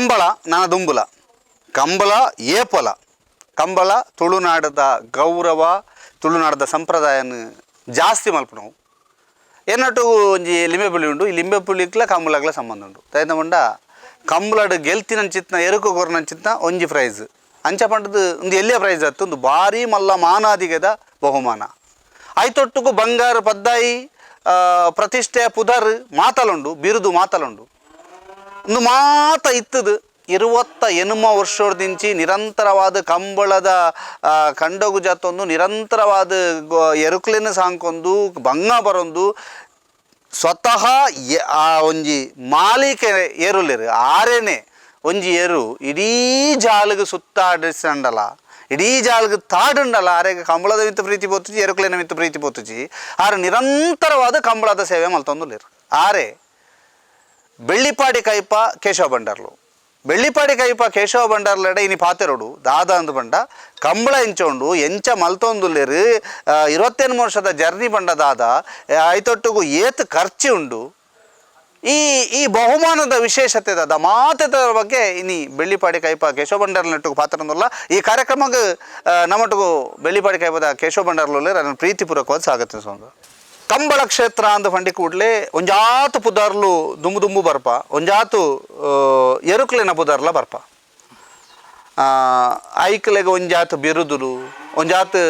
Kambala ನನ ದುಂಬುಲ ಕಂಬಳ ಏಪಲ ಕಂಬಳ ತುಳುನಾಡದ ಗೌರವ, ತುಳುನಾಡದ ಸಂಪ್ರದಾಯನ ಜಾಸ್ತಿ ಮಲ್ಪುನವು. ಎನ್ನಟ್ಟು ಒಂಜಿ ಲಿಂಬೆಪುಳಿ ಉಂಡು, ಈ ಲಿಂಬೆಪುಳಿಕ್ಲ ಕಂಬಳಗ್ಲ ಸಂಬಂಧ ಉಂಡು. ದಾಯೆಂದ ಪಂಡ ಕಂಬಳಡ್ ಗೆಲ್ತಿನಂಚಿತ್ನ ಎರುಕು ಕೊರ್ನಂಚಿತ್ನ ಒಂಜಿ ಪ್ರೈಸ್ ಅಂಚ ಪಂಡದು ಒಂದು ಎಲ್ಲಿಯ ಪ್ರೈಸ್ ಅತ್ತು, ಒಂದು ಭಾರಿ ಮಲ್ಲ ಮಾನಾದಿಗೆದ ಬಹುಮಾನ. ಐತೊಟ್ಟುಗು ಬಂಗಾರ ಪದ್ದಾಯಿ ಪ್ರತಿಷ್ಠೆ ಪುದರ್ ಮಾತಲುಂಡು, ಬಿರುದು ಮಾತಲುಂಡು. ಒಂದು ಮಾತ ಇತ್ತದು 28 ವರ್ಷದಿಂಚಿ ನಿರಂತರವಾದ ಕಂಬಳದ ಕಂಡಗು ಜಾತೊಂದು ನಿರಂತರವಾದ ಎರುಕ್ಲೆನ ಸಾಂಕೊಂದು ಬಂಗ ಬರೊಂದು ಸ್ವತಃ ಆ ಒಂಜಿ ಮಾಲೀಕ ಏರುಲೇರು ಆರೇನೆ ಒಂಜಿ ಏರು ಇಡೀ ಜಾಲಿಗೆ ಸುತ್ತಾಡಿಸಂಡಲ ಇಡೀ ಜಾಲಿಗೆ ತಾಡುಂಡಲ ಆರೆಗೆ ಕಂಬಳದ ಮಿತ್ತ ಪ್ರೀತಿ ಪೋತುಜಿ, ಎರುಕ್ಲೆನ ಮಿತ್ತ ಪ್ರೀತಿ ಪೋತುಜಿ. ಆರು ನಿರಂತರವಾದ ಕಂಬಳದ ಸೇವೆ ಮಲ್ತೊಂದುಲ್ಲೆರ್. ಆರೆ ಬೆಳ್ಳಿಪಾಡಿ ಕೈಪ ಕೇಶವ ಭಂಡಾರ್ಲು, ಬೆಳ್ಳಿಪಾಡಿ ಕೈಪ ಕೇಶವ ಭಂಡಾರ್ಲಡೆ ಇನಿ ಪಾತೆರೊಡು ದಾದ ಅಂದ್ ಪಂಡ ಕಂಬಳ ಎಂಚ ಉಂಡು ಎಂಚ ಮಲ್ತೊಂದುಲ್ಲೆರ್, 28 ವರ್ಷದ ಜರ್ನಿ ಪಂಡ ದಾದ, ಐತೊಟ್ಟುಗು ಏತ್ ಖರ್ಚು ಉಂಡು, ಈ ಈ ಬಹುಮಾನದ ವಿಶೇಷತೆ ದಾದ ಮಾತೆದ ಬಗ್ಗೆ ಇನಿ ಬೆಳ್ಳಿಪಾಡಿ ಕೈಪ ಕೇಶವ ಭಂಡಾರ್ಲನೊಟ್ಟುಗು ಪಾತ್ರೊಂದುಲ್ಲ. ಈ ಕಾರ್ಯಕ್ರಮಗ್ ನಮ್ಮೊಟ್ಟುಗು ಬೆಳ್ಳಿಪಾಡಿ ಕೈಪದ ಕೇಶವ ಭಂಡಾರ್ಲು ನನ್ನ ಪ್ರೀತಿಪೂರ್ವಕವಾದ ಸ್ವಾಗತಿಸೋದು. ಕಂಬಳ ಕ್ಷೇತ್ರ ಅಂದ್ ಪಂಡಿ ಕೂಡ್ಲೆ ಒಂಜಾತು ಪುದರ್ಲು ದುಂಬು ದುಂಬು ಬರ್ಪ, ಒಂಜಾತು ಎರುಕ್ಲೆನ ಪುದರ್ಲ ಬರ್ಪ. ಐಕ್ಲೆಗ್ ಒಂಜಾತು ಬಿರುದುಲು, ಒಂಜಾತು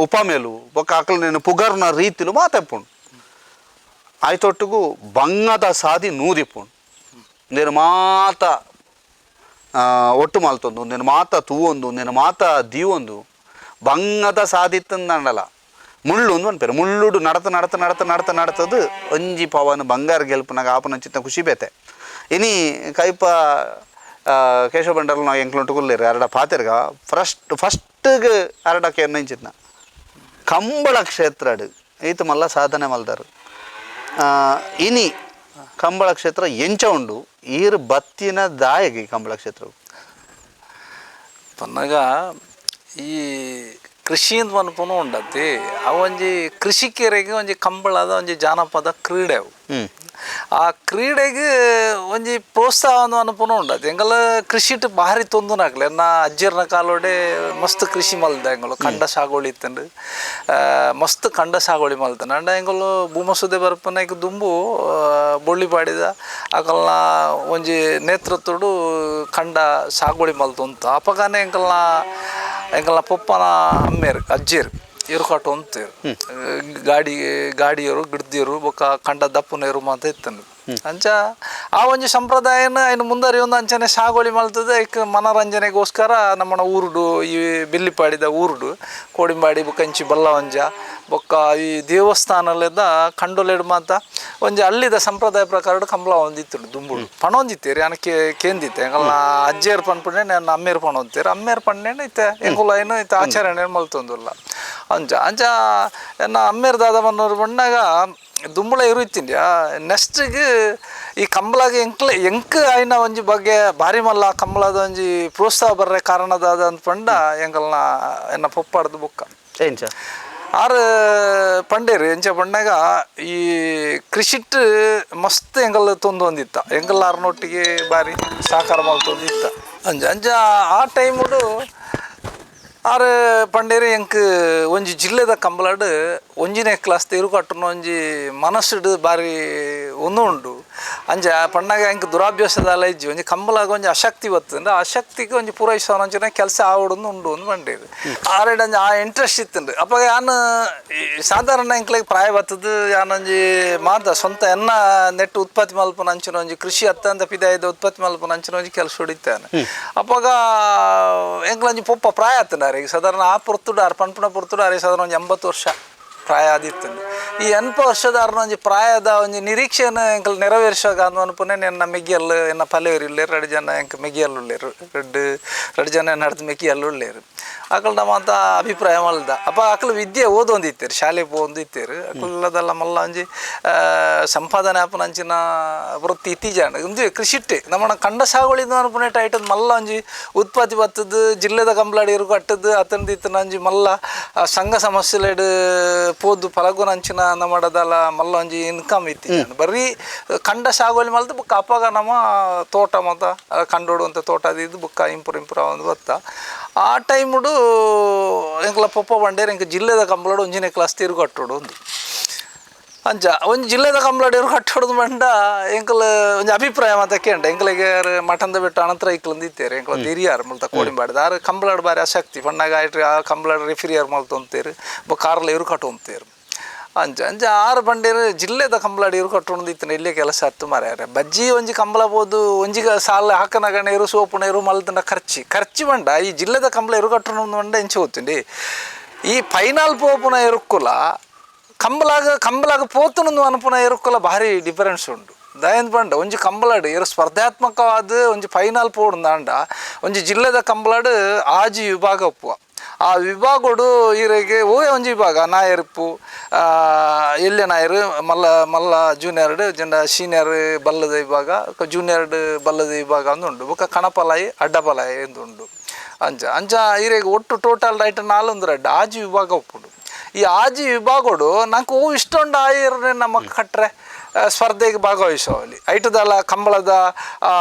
ಉಪಮೇಲು ಬೊಕ್ಕ ಅಕ್ಲೆನ ಪುಗರ್ನ ರೀತಿಲು ಮಾತೆಪ್ಪುಂಡು. ಆಯ್ತೊಟ್ಟುಗು ಬಂಗದ ಸಾದಿ ನೂದಿಪ್ಪುಂಡು. ಉಂದೆನ್ ಮಾತ ಒಟ್ಟು ಮಲ್ತೊಂದು, ಉಂದೆನ್ ಮಾತ ತೂವೊಂದು, ಉಂದೆನ್ ಮಾತ ದೀವೊಂದು ಬಂಗದ ಸಾದಿತ್ತಂದಂಡಲ ಮುಳ್ಳು ಒಂದು ಪನ್ಪೆರ್. ಮುಳ್ಳುಡು ನಡತ ನಡತ ನಡತ ನಡತ ನಡತದು ಒಂಜಿ ಪವನ್ ಬಂಗಾರ ಗೆಲ್ಪುನಾಗ ಆಪುನಂಚಿತ್ತಿನ ಖುಷಿ ಬೇತೆ. ಇನಿ ಕೈಪ ಕೇಶವ ಭಂಡಾರ್ಲು ನಾವು ಎಂಕ್ಲೊಟ್ಟುಗುಲ್ಲೆರ್ ಅರಡ ಪಾತೆರ್ಗ ಫಸ್ಟ್ಗ್ ಅರಡ ಕೇರ್ನಂಚಿತ್ನ ಕಂಬಳ ಕ್ಷೇತ್ರಡ್ ಈತ್ ಮಲ್ಲ ಸಾಧನೆ ಮಲ್ದಾರ್. ಇನಿ ಕಂಬಳ ಕ್ಷೇತ್ರ ಎಂಚ ಉಂಡು, ಈರ್ ಬತ್ತಿನ ದಾಯೆಗ್ ಈ ಕಂಬಳ ಕ್ಷೇತ್ರ ಪನ್ನಗ ಈ ಕೃಷಿಯಿಂದ ಪನ್ಪುನು ಉಂಡತಿ ಅವು ಒಂಜಿ ಕೃಷಿಕರಿಗೆ ಒಂಜಿ ಕಂಬಳದ ಒಂಜಿ ಜಾನಪದ ಕ್ರೀಡೆ ಅವು. ಆ ಕ್ರೀಡೆಗೆ ಒಂಜಿ ಪ್ರೋತ್ಸಾಹ ಅನ್ಪುನು ಉಂಡತಿ. ಎಂಗಲ ಕೃಷಿಟ್ ಭಾರಿ ತೊಂದುನಾಕ್ಲೆ. ಎನ್ನ ಅಜ್ಜಿರ್ನ ಕಾಲೋಡೆ ಮಸ್ತ್ ಕೃಷಿ ಮಲ್ದ ಎಂಗಳು ಕಂಡ ಸಾಗೋಳಿ ಇತ್ತಂಡು, ಮಸ್ತ್ ಕಂಡ ಸಾಗೋಳಿ ಮಲ್ತನ. ಅಂಡ ಎಂಗಳು ಭೂಮಸುದೆ ಬರ್ಪನೈಕ್ ದುಂಬು ಬೊಳ್ಳಿಪಾಡಿದ ಅಕಲ್ನ ಒಂಜಿ ನೇತೃತ್ವಡು ಕಂಡ ಸಾಗೋಳಿ ಮಲ್ತುಂತ. ಅಪಗಾನೆ ಎಂಕಲ್ನ ಎಂಕಲ್ನ ಪೊಪ್ಪನ ಅಮ್ಮೇರು ಅಜ್ಜಿಯರು ಎರುಕಾಟ ಉಂತೇರು ಗಾಡಿ ಗಾಡಿಯರು ಗಿಡ್ದಿಯರು ಬೊಕ್ಕ ಕಂಡ ದಪ್ಪುನೇರು ಮಾತ ಇತ್ತನು. ಅಂಚ ಆ ಒಂಜಿ ಸಂಪ್ರದಾಯನ ಐನು ಮುಂದರಿಯೊಂದು ಅಂಚನೆ ಸಾಗೋಳಿ ಮಲ್ತದೆ. ಐಕ್ ಮನರಂಜನೆಗೋಸ್ಕರ ನಮ್ಮನ ಊರುಡು ಈ ಬೆಳ್ಳಿಪಾಡಿದ ಊರುಡು ಕೋಡಿಂಬಾಡಿ ಬೊಕ್ಕ ಇಂಚಿ ಬಲ್ಲವಂಜ ಬೊಕ್ಕ ಈ ದೇವಸ್ಥಾನಲೆದ ಕಂಡೊಲೆಡ್ ಮಾತ ಒಂಜಿ ಅಲ್ಲಿದ ಸಂಪ್ರದಾಯ ಪ್ರಕಾರ ಕಂಬಳ ಒಂದಿತ್ತು ದುಂಬುಡು ಪಣೊಂದಿತ್ತೇರಿ. ಯಾನ ಕೇಂದಿತ್ತೆ ಎಂಕಲ್ನ ಅಜ್ಜಿಯರ್ ಪನ್ಪುಂಡೆ ನನ್ನ ಅಮ್ಮೇರ್ ಪಣೊಂತೇರು ಅಮ್ಮೇರ್ ಪಣ್ಣೇನೆ ಇತ್ತೆ ಎಂಕುಲು ಐನು ಇತ್ತೆ ಆಚರಣೆ ಮಲ್ತೊಂದುಲ್ಲ. ಅಂಚ ಅಂಚ ಎನ್ನ ಅಮ್ಮೇರ್ ದಾದ ಬನ್ನೋರು ಬಣ್ಣಾಗ ದುಂಬುಳ ಇರುತ್ತಿಂಡಿ ನೆಕ್ಸ್ಟ್ಗೆ ಈ ಕಂಬಳಗ ಎಂಕ್ಲ ಎಂಕ್ ಆಯ್ನ ಒಂಜಿ ಬಗ್ಗೆ ಭಾರಿ ಮಲ್ಲ ಕಂಬಳದ ಒಂಜಿ ಪ್ರೋತ್ಸಾಹ ಬರ್ರೆ ಕಾರಣದಾದ ಅಂತ ಪಂಡ ಎಂಕಲ್ನ ಎನ್ನ ಪೊಪ್ಪಾಡ್ದು ಬೊಕ್ಕ ಎಂಚ ಆರು ಪಂಡೇರು ಎಂಚ ಪಂಡಾಗ ಈ ಕೃಷಿಟ್ ಮಸ್ತ್ ಎಂಗಲ್ ತೊಂದು ಒಂದಿತ್ತ ಎಂಗಲ್ ಆರ್ನೊಟ್ಟಿಗೆ ಬಾರಿ ಸಹಕಾರ ಮಲ್ತೊಂದಿತ್ತ. ಅಂಚ ಅಂಚ ಆ ಟೈಮುಡು ಆರು ಪಂಡೇರು ಎಂಕ್ ಒಂಜಿ ಜಿಲ್ಲೆದ ಕಂಬಳಡ್ ಒಂಜಿನೇ ಕ್ಲಾಸ್ ತಿರುಕಟ್ಟುನ ಒಂಜಿ ಮನಸ್ಸುಡು ಬಾರಿ ಒಂದು ಉಂಡು. ಅಂಚ ಪಂಡಾಗ ಎಂಕ್ ದುರಾಭ್ಯಾಸದ ಇಜ್ಜಿ ಒಂಜಿ ಕಂಬಳಾಗ ಒಂಜಿ ಅಶಕ್ತಿ ಬತ್ತಂದ್ರೆ ಆ ಶಕ್ತಿಗೆ ಒಂಜಿ ಪೂರೈಸೋನ ಅಂಚಿನ ಕೆಲಸ ಆವಡೊಂದು ಉಂಡು ಅಂದ್ ಪಂಡೇರು. ಆರೆಡ್ ಅಂಚ ಆ ಇಂಟ್ರೆಸ್ಟ್ ಇತ್ತುಂಡು. ಅಪಗ ಯಾನ್ ಸಾಧಾರಣ ಎಂಕ್ಲೆಗ್ ಪ್ರಾಯ ಬತ್ತದು ಯಾನೊಂಜಿ ಮಾತ ಸ್ವಂತ ಎನ್ನ ನೆಟ್ ಉತ್ಪತ್ತಿ ಮಲ್ಪುನ ಅಂಚಿನ ಒಂಜಿ ಕೃಷಿ ಅತ್ತಂತ ಪಿದಾಯ್ದ ಉತ್ಪತ್ತಿ ಮಲ್ಪುನ ಅಂಚಿನ ಒಂಜಿ ಕೆಲಸ ಹೊಡಿತಾನೆ. ಅಪಗ ಎಂಕ್ಲೊಂಜಿ ಪೊಪ್ಪ ಪ್ರಾಯ ಆತಂಡ ಈಗ ಸಾಧಾರಣ ಆ ಪೊರ್ತುಡು ಆರ್ ಪನ್ಪುನ ಪೊರ್ತುಡು ಆರೆ ಸಾಧಾರಣ ಒಂಜಿ 80 ವರ್ಷ ಪ್ರಾಯ ಆದಿತ್ತಂಡು. ಈ 80 ವರ್ಷದ ಆರ್ನ ಒಂಜಿ ಪ್ರಾಯದ ಒಂಜಿ ನಿರೀಕ್ಷೆನ ಎಂಕಲ್ ನೆರವೇರಿಸುವಾಗ ಅಂದ್ ಅನ್ಪುನೆ ಎನ್ನ ಮೆಗ್ಗಿಯಲ್ಲು ಎನ್ನ ಪಲೆಯರು ಇಲ್ಲೇರು 2 ಜನ ಎಂಕ್ ಮೆಗ್ಗಿಯಲ್ಲು ಉಳ್ಳೇರು 2 ಜನ ನಡ್ದು ಮೆಗ್ಗಿಯಲ್ಲು ಉಳ್ಳೇರು. ಅಕಲ್ನ ಮಾತ ಅಭಿಪ್ರಾಯ ಮಲ್ದ. ಅಪ್ಪ ಅಕಲ್ ವಿದ್ಯೆ ಓದೊಂದಿತ್ತೇರು, ಶಾಲೆ ಪೋವೊಂದಿತ್ತೇರು. ಅಕುಲ್ಲದಲ್ಲ ಮಲ್ಲ ಒಂಜಿ ಸಂಪಾದನೆ ಆಪುನಂಚಿನ ವೃತ್ತಿ ಇತ್ತೀಜಾಂಡ್. ಉಂದು ಕೃಷಿಟ್ಟೆ ನಮ್ಮನ ಕಂಡ ಸಾಗುವಳಿದ ಅನ್ಪುನೆಟ್ ಐಟದ್ ಮಲ್ಲ ಒಂಜಿ ಉತ್ಪತ್ತಿ ಬತ್ತದು, ಜಿಲ್ಲೆದ ಕಂಬ್ಲಾಡಿ ಇರು ಕಟ್ಟದು ಅತಂದು ಇತ್ತಿನ ಒಂಜಿ ಮಲ್ಲ ಸಂಘ ಸಮಸ್ಯೆಲೆಡ್ ಪೋದು ಪಲಗುನಂಚಿನ ನಮ್ಮಡದಲ್ಲ ಮಲ್ಲ ಒಂಜಿ ಇನ್ಕಮ್ ಇತ್ತೀಜಾಂಡ್. ಬರೀ ಕಂಡ ಸಾಗುವಳಿ ಮಲ್ದು ಬುಕ್ಕ ಅಪ್ಪಗ ನಮ್ಮ ತೋಟ ಮತ ಕಂಡೋಡು ಅಂತ ತೋಟ ಇದು ಬುಕ್ಕ ಇಂಪ್ರೂವ್ ಇಂಪ್ರೂವ್ ಆವೊಂದು ಬತ್ತ. ಆ ಟೈಮುಡು ಎಂಕ್ಲ ಪೊಪ್ಪ ಬಂಡೇರ್ ಎಂಕ್ ಜಿಲ್ಲೆದ ಕಂಬ್ಲಾಡು ಒಂಜಿನೇ ಕ್ಲಾಸ್ ತೀರು ಕಟ್ಟೋಡು ಒಂದು. ಅಂಚ ಒಂಜಿ ಜಿಲ್ಲೆದ ಕಂಬ್ಲಾಡು ಇರು ಕಟ್ಟೋಡು ಬಂಡ ಎಂಕಲ್ ಒಂಜಿ ಅಭಿಪ್ರಾಯ ಮಾತ ಕೇಂಡ. ಎಂಕ್ಲೆಗೆ ಮಠಂದ ಬೆಟ್ಟು ಅನಂತರ ಇಕ್ಲಂದು ಇತ್ತೇರು, ಎಂಕ್ಲ ಹಿರಿಯಾರು ಮುಲ್ತ ಕೋಡಿಂಬಾಡಿದ ಆರು ಕಂಬ್ಲಾಡು ಬಾರಿ ಆಸಕ್ತಿ ಪಣ್ಣಾಗ ಆಯ್ತು. ಆ ಕಂಬ್ಲಾಡು ರೆಫ್ರಿಯರ್ ಮಲ್ತೊಂತೇರು, ಬೊಕ್ಕ ಕಾರ್ಲ ಇರು ಕಟ್ಟೊಂತೇರು. ಅಂಚ ಅಂಚ ಆರು ಬಂಡೇರು ಜಿಲ್ಲೆದ ಕಂಬ್ಲಾಡು ಇರು ಕಟ್ಟೊಂದು ಇತ್ತನ ಇಲ್ಲೇ ಕೆಲಸ ಹತ್ತು ಮಾರ್ಯಾರೆ. ಬಜ್ಜಿ ಒಂಜಿ ಕಂಬಳ ಪೋದು ಒಂಜಿ ಸಾಲ ಹಾಕನಗಣ ಇರು ಸೋಪುನ ಇರು ಮಲ್ತನ ಖರ್ಚಿ ಖರ್ಚಿ ಬಂಡ ಈ ಜಿಲ್ಲೆದ ಕಂಬಳ ಇರು ಕಟ್ಟೊಂದು ಬಂಡ ಎಂಚ ಗೊತ್ತುಂಡಿ. ಈ ಫೈನಲ್ ಪೋಪುನ ಎರುಕ್ಕುಲ ಕಂಬಲಾಗ ಕಂಬಲಾಗ ಪೋತುನೊಂದು ಅನ್ಪುನ ಎರುಕ್ಕುಲ ಭಾರಿ ಡಿಫರೆನ್ಸ್ ಉಂಡು. ದಯಂದ್ ಬಂಡ ಒಂಜಿ ಕಂಬಳಾಡು ಇರು ಸ್ಪರ್ಧಾತ್ಮಕವಾದ ಒಂಜಿ ಫೈನಲ್ ಪೋಡುಂದಾಂಡ ಒಂಜಿ ಜಿಲ್ಲೆದ ಕಂಬಳಾಡು ಆಜಿ ವಿಭಾಗ ಉಪ್ಪುವ. ಆ ವಿಭಾಗೋಡು ಈರೆಗೆ ಓಯ್ ಒಂಜಿ ವಿಭಾಗ ನಾಯರ್ಪು ಎಲ್ಯ ನಾಯರು ಮಲ್ಲ ಮಲ್ಲ ಜೂನಿಯರ್ಡ್ ಜನ ಸೀನಿಯರ್ ಬಲ್ಲದ ವಿಭಾಗ, ಜೂನಿಯರ್ಡ್ ಬಲ್ಲದ ವಿಭಾಗ ಅಂದು ಉಂಡು. ಬೊಕ್ಕ ಕಣಪಲಾಯಿ ಅಡ್ಡಪಲಾಯಿ ಎಂದು ಉಂಡು. ಅಂಚ ಅಂಚ ಈರೆಗೆ ಒಟ್ಟು ಟೋಟಲ್ ರೈಟ್ ನಾಲೊಂದು ರಡ್ಡ್ ಆಜಿ ವಿಭಾಗ ಉಪ್ಪುಂಡು. ಈ ಆಜಿ ವಿಭಾಗೋಡು ನಂಗೆ ಹೂ ಇಷ್ಟೊಂಡು ಆಯಿರ್ ನಮ್ಮ ಕಟ್ರೆ ಸ್ಪರ್ಧೆಗೆ ಭಾಗವಹಿಸುವಲ್ಲಿ ಐಟದಲ್ಲ ಕಂಬಳದ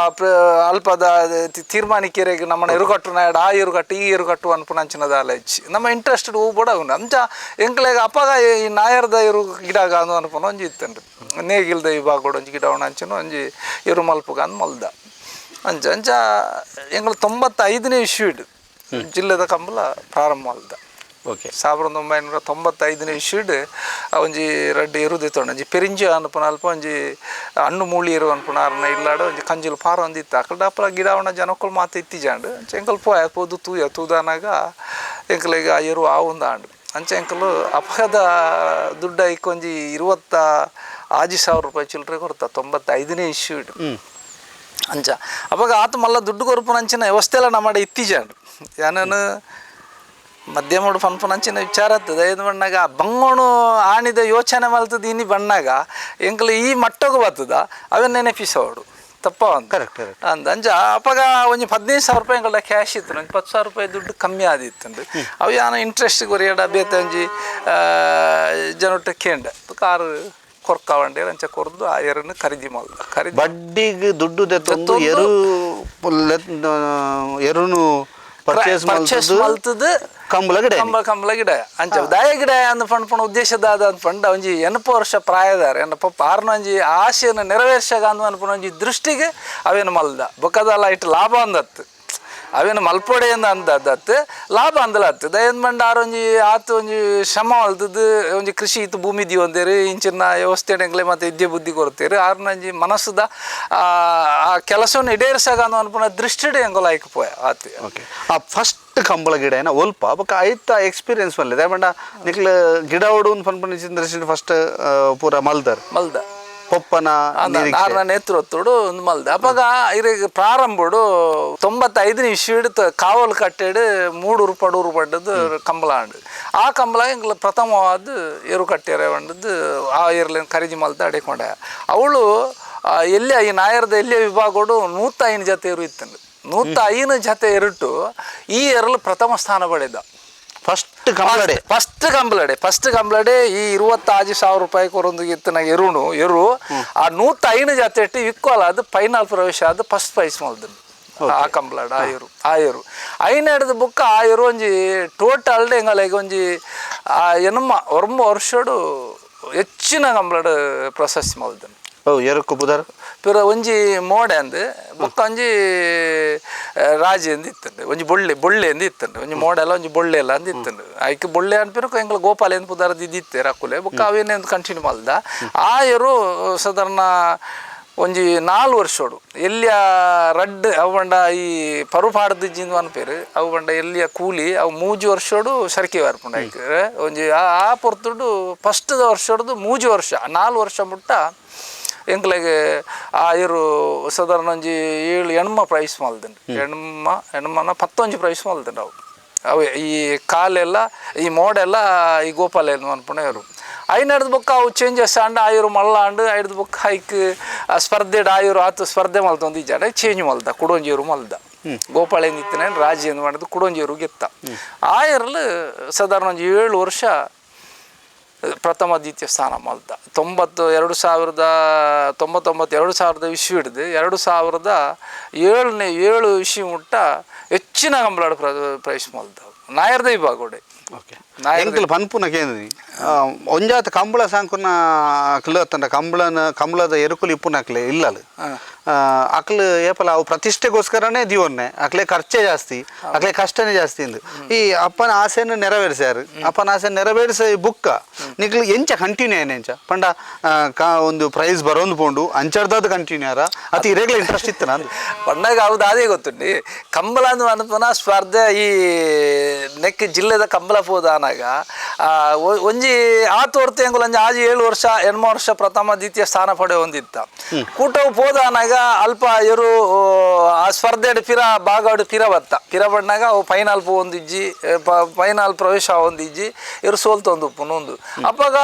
ಅಲ್ಪದ ತೀರ್ಮಾನಿಕೆರೆಗೆ ನಮ್ಮನ್ನ ಎರುಕಟ್ಟು ನಾಯಡ ಆ ಎರುಕಟ್ಟು ಈ ಎರುಕಟ್ಟು ಅನ್ಪುನಂಚಿನದ ಅಲ್ಲ ಹೆಚ್ಚಿ ನಮ್ಮ ಇಂಟ್ರೆಸ್ಟೆಡ್ ಹೂ ಬೋಡ ಉಂಡು. ಅಂಚ ಎಂಕ್ಲೆಗ್ ಅಪ್ಪಗ ಈ ನಾಯರ್ದ ಎರು ಗಿಡಗ ಅಂದು ಅನ್ಪುನ ಒಂಜಿ ಇತ್ತನ್ರಿ. ನೇಗಿಲ್ದ ವಿಭಾಗೋಡು ಒಂಜಿ ಗಿಡ ಅಂಚಿನ ಒಂಜಿ ಎರು ಮಲ್ಪುಗ ಅಂದ್ ಮಲ್ದ. ಅಂಚ ಅಂಚ ಎಂಗ್ಲ 95ನೇ ಇಸ್ವಿಡ್ ಜಿಲ್ಲೆದ ಕಂಬಳ ಪ್ರಾರಂಭ ಮಲ್ದ. 1995ನೇ ಇಸ್ವಿಡ್ ಒಂಜಿ ರಡ್ಡ್ ಎರು ದೆತ್ತೊಂಡು ಒಂಜಿ ಪೆರಿಂಜಿ ಅನ್ಪುನ ಅಲ್ಪ ಒಂಜಿ ಹಣ್ಣು ಮೂಳಿ ಎರು ಅನ್ಪುನ ಅರ್ನ ಇಲ್ಲಾಡ ಒಂಜಿ ಕಂಜಿಲು ಪಾರ ಒಂದಿತ್ತು. ಅಕಲ್ಡ ಅಪ್ಪಲ ಗಿಡ ಅವನ ಜನಕ್ಕಳು ಮಾತ ಇತ್ತಿಜಾಂಡ್. ಅಂಚ ಎಂಕಲ್ ಪೋಯ ಪೋದು ತೂಯ ತೂದಾನಾಗ ಎಂಕಲೆಗ್ ಆ ಎರು ಆವುಂದಾಂಡ್. ಅಂಚ ಎಂಕಲು ಅಪಗದ ದುಡ್ಡ ಐಕ್ ಒಂಜಿ 26,000 ರೂಪಾಯಿ ಚಿಲ್ಲರೆ ಕೊರ್ತ 95ನೇ ಇಸ್ವಿಡ್. ಅಂಚ ಅವಾಗ ಆತ ಮಲ್ಲ ದುಡ್ಡು ಕೊರ್ಪುನ ಅಂಚಿನ ವ್ಯವಸ್ಥೆ ಎಲ್ಲ ನಮ್ಮಡೆ ಇತ್ತೀಜಾಂಡ್. ಯಾನನು ಮಧ್ಯಮಡು ಪನ್ಪುನಂಚಿನ ವಿಚಾರ ಆಗ್ತದೆ. ಇದು ಬಣ್ಣಾಗ ಬಂಗೋಣು ಆಣಿದ ಯೋಚನೆ ಮಲ್ತದ ಇನಿ ಬಣ್ಣಾಗ ಎಂಕಲು ಈ ಮಟ್ಟಗು ಬರ್ತದ ಅವನ್ ನೆನಪಿಸೋಡು ತಪ್ಪ ಒಂದು ಕರೆಕ್ಟ್ ಕರೆಕ್ಟ್ ಅಂದ. ಅಂಚ ಅಪ್ಪಗ ಒಂಜಿ 15,000 ರೂಪಾಯಿ ಎಂಕಲ್ಡ ಕ್ಯಾಶ್ ಇತ್ತು. ಒಂಜಿ 10,000 ರೂಪಾಯಿ ದುಡ್ಡು ಕಮ್ಮಿ ಆದಿತ್ತಂಡು. ಅವು ಯಾನ ಇಂಟ್ರೆಸ್ಟ್ ಕೊರಿಯಡ ಬೇತೆ ಒಂಜಿ ಜನೊಟ್ಟ ಕೇಂಡ ಕಾರು ಕೊರ್ಕ ವಂಡೇರ್. ಅಂಚ ಕೊರ್ದು ಆ ಎರನ್ನು ಖರೀದಿ ಮಲ್ದ ಖರೀದಿ ಬಡ್ಡಿಗೆ ದುಡ್ಡು ದೆತ್ತೊಂದು ಎರು ಎರುನು ಪರ್ಚೇಸ್ ಪರ್ಚೇಸ್ ಮಲ್ತದು ಕಂಬಳ ಗಿಡ. ಕಂಬ ಕಂಬಳ ಗಿಡ. ಅಂಚ ದಾಯ ಗಿಡ ಅಂದ್ ಪಂಡ್ಪುಣ ಉದ್ದೇಶ ದಾದ ಅಂದ್ ಪಂಡ ಒಂಜಿ 80 ವರ್ಷ ಪ್ರಾಯದಾರ ಎನ್ನ ಪಪ್ಪ ಆರ್ನ ಒಂಜಿ ಆಶೆಯನ್ನು ನೆರವೇರ್ಸಗ ಅಂದ್ ಅನ್ಪುಣ ಒಂಜಿ ದೃಷ್ಟಿಗೆ ಅವೇನು ಮಲ್ದ. ಬೊಕ್ಕದಲ್ಲ ಇಟ್ಟು ಲಾಭ ಅಂದತ್ತು ಅವೇನು ಮಲ್ಪೊಡೆ ಅಂದ ಅಂದತ್ತು ಲಾಭ ಅಂದಲ ಅತ್ತು. ದಯಂದ್ ಬಂಡ ಆರ್ ಒಂಜಿ ಆತು ಒಂಜಿ ಶ್ರಮ ಮಲ್ತದ್ದು ಒಂಜಿ ಕೃಷಿ ಇತ್ತು ಭೂಮಿ ದಿವಂದೇರು ಇಂಚಿನ ವ್ಯವಸ್ಥೆ ಎಂಕ್ಲೆ ಮತ್ತೆ ವಿದ್ಯೆ ಬುದ್ಧಿ ಕೊಡ್ತೇರು. ಆರ್ನ ಒಂಜಿ ಮನಸ್ಸುದ ಆ ಆ ಕೆಲಸವನ್ನು ಈಡೇರ್ಸಾಗ ಅಂದ್ ಅನ್ಪುಣ ದೃಷ್ಟಿಡೆ ಎಂಗೊಲ ಐಕ್ ಪೋಯ ಆತು. ಓಕೆ, ಆ ಫಸ್ಟ್ ಕಂಬಳ ಗಿಡ ಏನ ಒಲ್ಪ ಬೊಕ್ಕ ಐತ ಎಕ್ಸ್ಪೀರಿಯನ್ಸ್ ಮಲ್ಲೆ ದಾಯೆ ನಿಕ್ಲ ಗಿಡ ಓಡು ಪನ್ಪುನ ಫಸ್ಟ್ ಪೂರ ಮಲ್ದರ್ ಮಲ್ದ ಪೊಪ್ಪನ ನಿರೀಕ್ಷೆ. ಆರ್ನ ನೇತೃತ್ವಡು ಒಂದು ಮಲ್ದ. ಅಪಗ ಇರೆಗ್ ಪ್ರಾರಂಭಡು 95ನೇ ಇಸ್ವಿಡ್ ಕಾವಲು ಕಟ್ಟೆಡು ಮೂಡೂರು ಪಡೂರು ಪಡ್ಡದು ಕಂಬಳ ಆಂಡ್. ಆ ಕಂಬಳ ಎಂಕ್ಲ ಪ್ರಥಮವಾದ ಎರು ಕಟ್ಟೆರೆ ಬಂಡದ್ದು. ಆ ಎರ್ಲೆನ್ ಖರೀದಿ ಮಲ್ದ ಅಡೆಕೊಂಡೆ ಅವಳು ಎಲ್ಲಿ ಈ ನಾಯರ್ದ ಎಲ್ಲಿಯ ವಿಭಾಗಡು 105 ಜತೆ ಎರು ಇತ್ತಂಡು. 105 ಜತೆ ಎರುಟು ಈ ಎರಲು ಪ್ರಥಮ ಸ್ಥಾನ ಪಡೆದ. ಫಸ್ಟ್ ಕಂಬಳಡೆ. ಫಸ್ಟ್ ಕಂಬಳಡೆ, ಫಸ್ಟ್ ಕಂಬಳಡೆ. ಈ 26,000 ರೂಪಾಯಿ ಕೊರೊಂದು ಇತ್ತಿನ ಎರುಣು ಎರು ಆ 105 ಜತೆ ಇಟ್ಟು ಇಕ್ವಲ್ ಅದು ಫೈನಲ್ ಪ್ರವೇಶ ಅದು ಫಸ್ಟ್ ಪ್ರೈಸ್ ಮಲ್ದನು ಆ ಕಂಬಳಡ. ಆ ಎರು ಆ ಎರು ಐನ ಹಿಡ್ದು ಬುಕ್ಕ ಆ ಎರು ಒಂಜಿ ಟೋಟಲ್ ಎಂಗಲೆಗ್ ಒಂಜಿ ಆ ಎನುಮ ಒರ್ಂಬ ವರ್ಷಡು ಹೆಚ್ಚಿನ ಕಂಬಳಡ್ ಪ್ರಶಸ್ತಿ ಮಲ್ದನು. ಓ, ಎರುಕ್ಕು ಪುದರ್? ಪಿರ ಒಂಜಿ ಮೋಡೆ ಅಂದ್ ಬೊಕ್ಕ ಒಂಜಿ ರಾಜಿ ಅಂದ್ ಇತ್ತಂಡು. ಒಂಜಿ ಬೊಳ್ಳೆ ಬೊಳ್ಳೆ ಅಂದ್ ಇತ್ತಂಡು. ಒಂಜಿ ಮೋಡೆಲ್ಲ ಒಂಜಿ ಬೊಳ್ಳೆ ಎಲ್ಲ ಅಂದ್ ಇತ್ತಂಡು. ಐಕ್ ಬೊಳ್ಳೆ ಅನ್ಪಿರು ಎಂಕ್ಲ ಗೋಪಾಲ ಎಂದ್ ಪುದರ್ ದಿದ್ದಿತ್ತೆ ರಕ್ಕುಲೆ. ಬೊಕ್ಕ ಅವೇನೆ ಕಂಟಿನ್ಯೂ ಮಲ್ದ. ಆ ಎರು ಸಾಧಾರಣ ಒಂಜಿ 4 ವರ್ಷೋಡು ಎಲ್ಲಿಯ ರಡ್ಡ್ ಅವು ಪಂಡ ಈ ಪರು ಪಾಡ್ದು ಜಿಂದು ಅನ್ಪೇರು. ಅವು ಪಂಡ ಎಲ್ಲಿಯ ಕೂಲಿ ಅವು ಮೂಜಿ ವರ್ಷೋಡು ಸರಕೆ ಬರ್ಪುಂಡು ಐಕ್. ಒಂಜಿ ಆ ಆ ಪೊರ್ತುಡು ಫಸ್ಟ್ ವರ್ಷೋಡ್ದು ಮೂಜಿ ವರ್ಷ 4 ವರ್ಷ ಮುಟ್ಟ ಎಂಕ್ಲೆಗ್ ಆ ಎರು ಸಾಧಾರಣ ಒಂಜಿ ಏಳು ಎಣ್ಮ ಪ್ರೈಸ್ ಮಲ್ದುಂಡು. ಎಣ್ಮ ಎಣ್ಮನ ಪತ್ತೊಂಜಿ ಪ್ರೈಸ್ ಮಲ್ದುಂಡು ಅವು. ಅವು ಈ ಕಾಲೆಲ್ಲ ಈ ಮೋಡೆಲ್ಲ ಈ ಗೋಪಾಲ ಅನ್ಪುಣ ಇರು. ಐನಡ್ದು ಬೊಕ್ಕ ಅವು ಚೇಂಜಸ್ ಆಂಡ ಆಯುರು ಮಲ್ಲ ಆಂಡ್. ಐಡ್ದು ಬೊಕ್ಕ ಐಕ್ ಆ ಸ್ಪರ್ಧೆಡ್ ಆಯುರು ಆತು ಸ್ಪರ್ಧೆ ಮಲ್ತೊಂದು ಇಜ್ಜಾಂಡ ಚೇಂಜ್ ಮಲ್ದ, ಕುಡೊಂಜಿಯರು ಮಲ್ದ. ಗೋಪಾಲ ಇತ್ತಿನ ರಾಜಿ ಎಂದು ಮಾಡಿದ್ದು ಕುಡೊಂಜಿಯರು ಗೆತ್ತ. ಆಯರ್ಲು ಸಾಧಾರಣ ಒಂಜಿ 7 ವರ್ಷ ಪ್ರಥಮ ದ್ವಿತೀಯ ಸ್ಥಾನ ಮಲ್ದ. 99, 2099, 2000 ಇಸ್ವಿ ಹಿಡ್ದು 2007ನೇ 7 ಇಸ್ವಿ ಮುಟ್ಟ ಹೆಚ್ಚಿನ ಕಂಬಳಾಡು ಪ್ರೈಸ್ ಮಲ್ದ ನಾಯರ್ದ ವಿಭಾಗೋಡೆ. ನಾಯರ್ದ. ಎಂಕಲ್ ಪನ್ಪುನ ಕೇಂದ್ರಿ ಒಂಜಾತ ಕಂಬಳ ಸಾಂಕುನ ಅಕ್ಲು ಅತ್ತಂಡ ಕಂಬಳನ ಕಂಬಳದ ಎರುಕುಲು ಇಪ್ಪುನ ಅಕ್ಲೆ ಇಲ್ಲಲು ಅಕ್ಲು ಏಪಲ ಅವು ಪ್ರತಿಷ್ಠೆಗೋಸ್ಕರನೇ ದಿವೊನ್ನೆ. ಅಕ್ಲೆ ಖರ್ಚೇ ಜಾಸ್ತಿ, ಅಕ್ಲೆ ಕಷ್ಟನೇ ಜಾಸ್ತಿ ಇಂದು ಈ ಅಪ್ಪನ ಆಸೆಯನ್ನು ನೆರವೇರಿಸ್ಯಾರು. ಅಪ್ಪನ ಆಸೆ ನೆರವೇರಿಸ ಬುಕ್ಕ ನಿಕ್ಲು ಎಂಚ ಕಂಟಿನ್ಯೂ ಏನ ಎಂಚ ಪಂಡ ಒಂದು ಪ್ರೈಸ್ ಬರೋಂದು ಪೋಂಡು ಅಂಚರ್ದಾದ ಕಂಟಿನ್ಯೂ ಆರ ಅತಿ ಇರೆಗ್ಲ ಇಂಟ್ರೆಸ್ಟ್ ಇತ್ತು ನಂದು. ಪಂಡಾಗ ಹೌದು, ಅದೇ ಗೊತ್ತುಂಡಿ. ಕಂಬಳ ಅಂದ್ ಅನ್ಪನ ಸ್ಪರ್ಧೆ ಈ ನೆಕ್ ಜಿಲ್ಲೆದ ಕಂಬಳ ಪೋದಾನಾಗ ಒಂಜಿ ಆತು ಹೊರ್ತು ಎಂಗುಲ ಒಂಜಿ ಆಜಿ 7 ವರ್ಷ 8 ವರ್ಷ ಪ್ರಥಮ ದ್ವಿತೀಯ ಸ್ಥಾನ ಪಡೆ ಹೊಂದಿತ್ತ. ಕೂಟವು ಪೋದಾನಾಗ ಅಲ್ಪ ಎರು ಆ ಸ್ಪರ್ಧೆಡ್ ಪಿರ ಬಾಗಾಡು ಪಿರ ಬತ್ತ. ಪಿರ ಬಣ್ಣಾಗ ಅವು ಫೈನಲ್ ಪೋವೊಂದಿಜ್ಜಿ, ಫೈನಲ್ ಪ್ರವೇಶ ಆವೊಂದಿಜ್ಜಿ, ಇರು ಸೋಲ್ತೊಂದು ಉಪ್ಪುನು ಒಂದು. ಅಪ್ಪಗ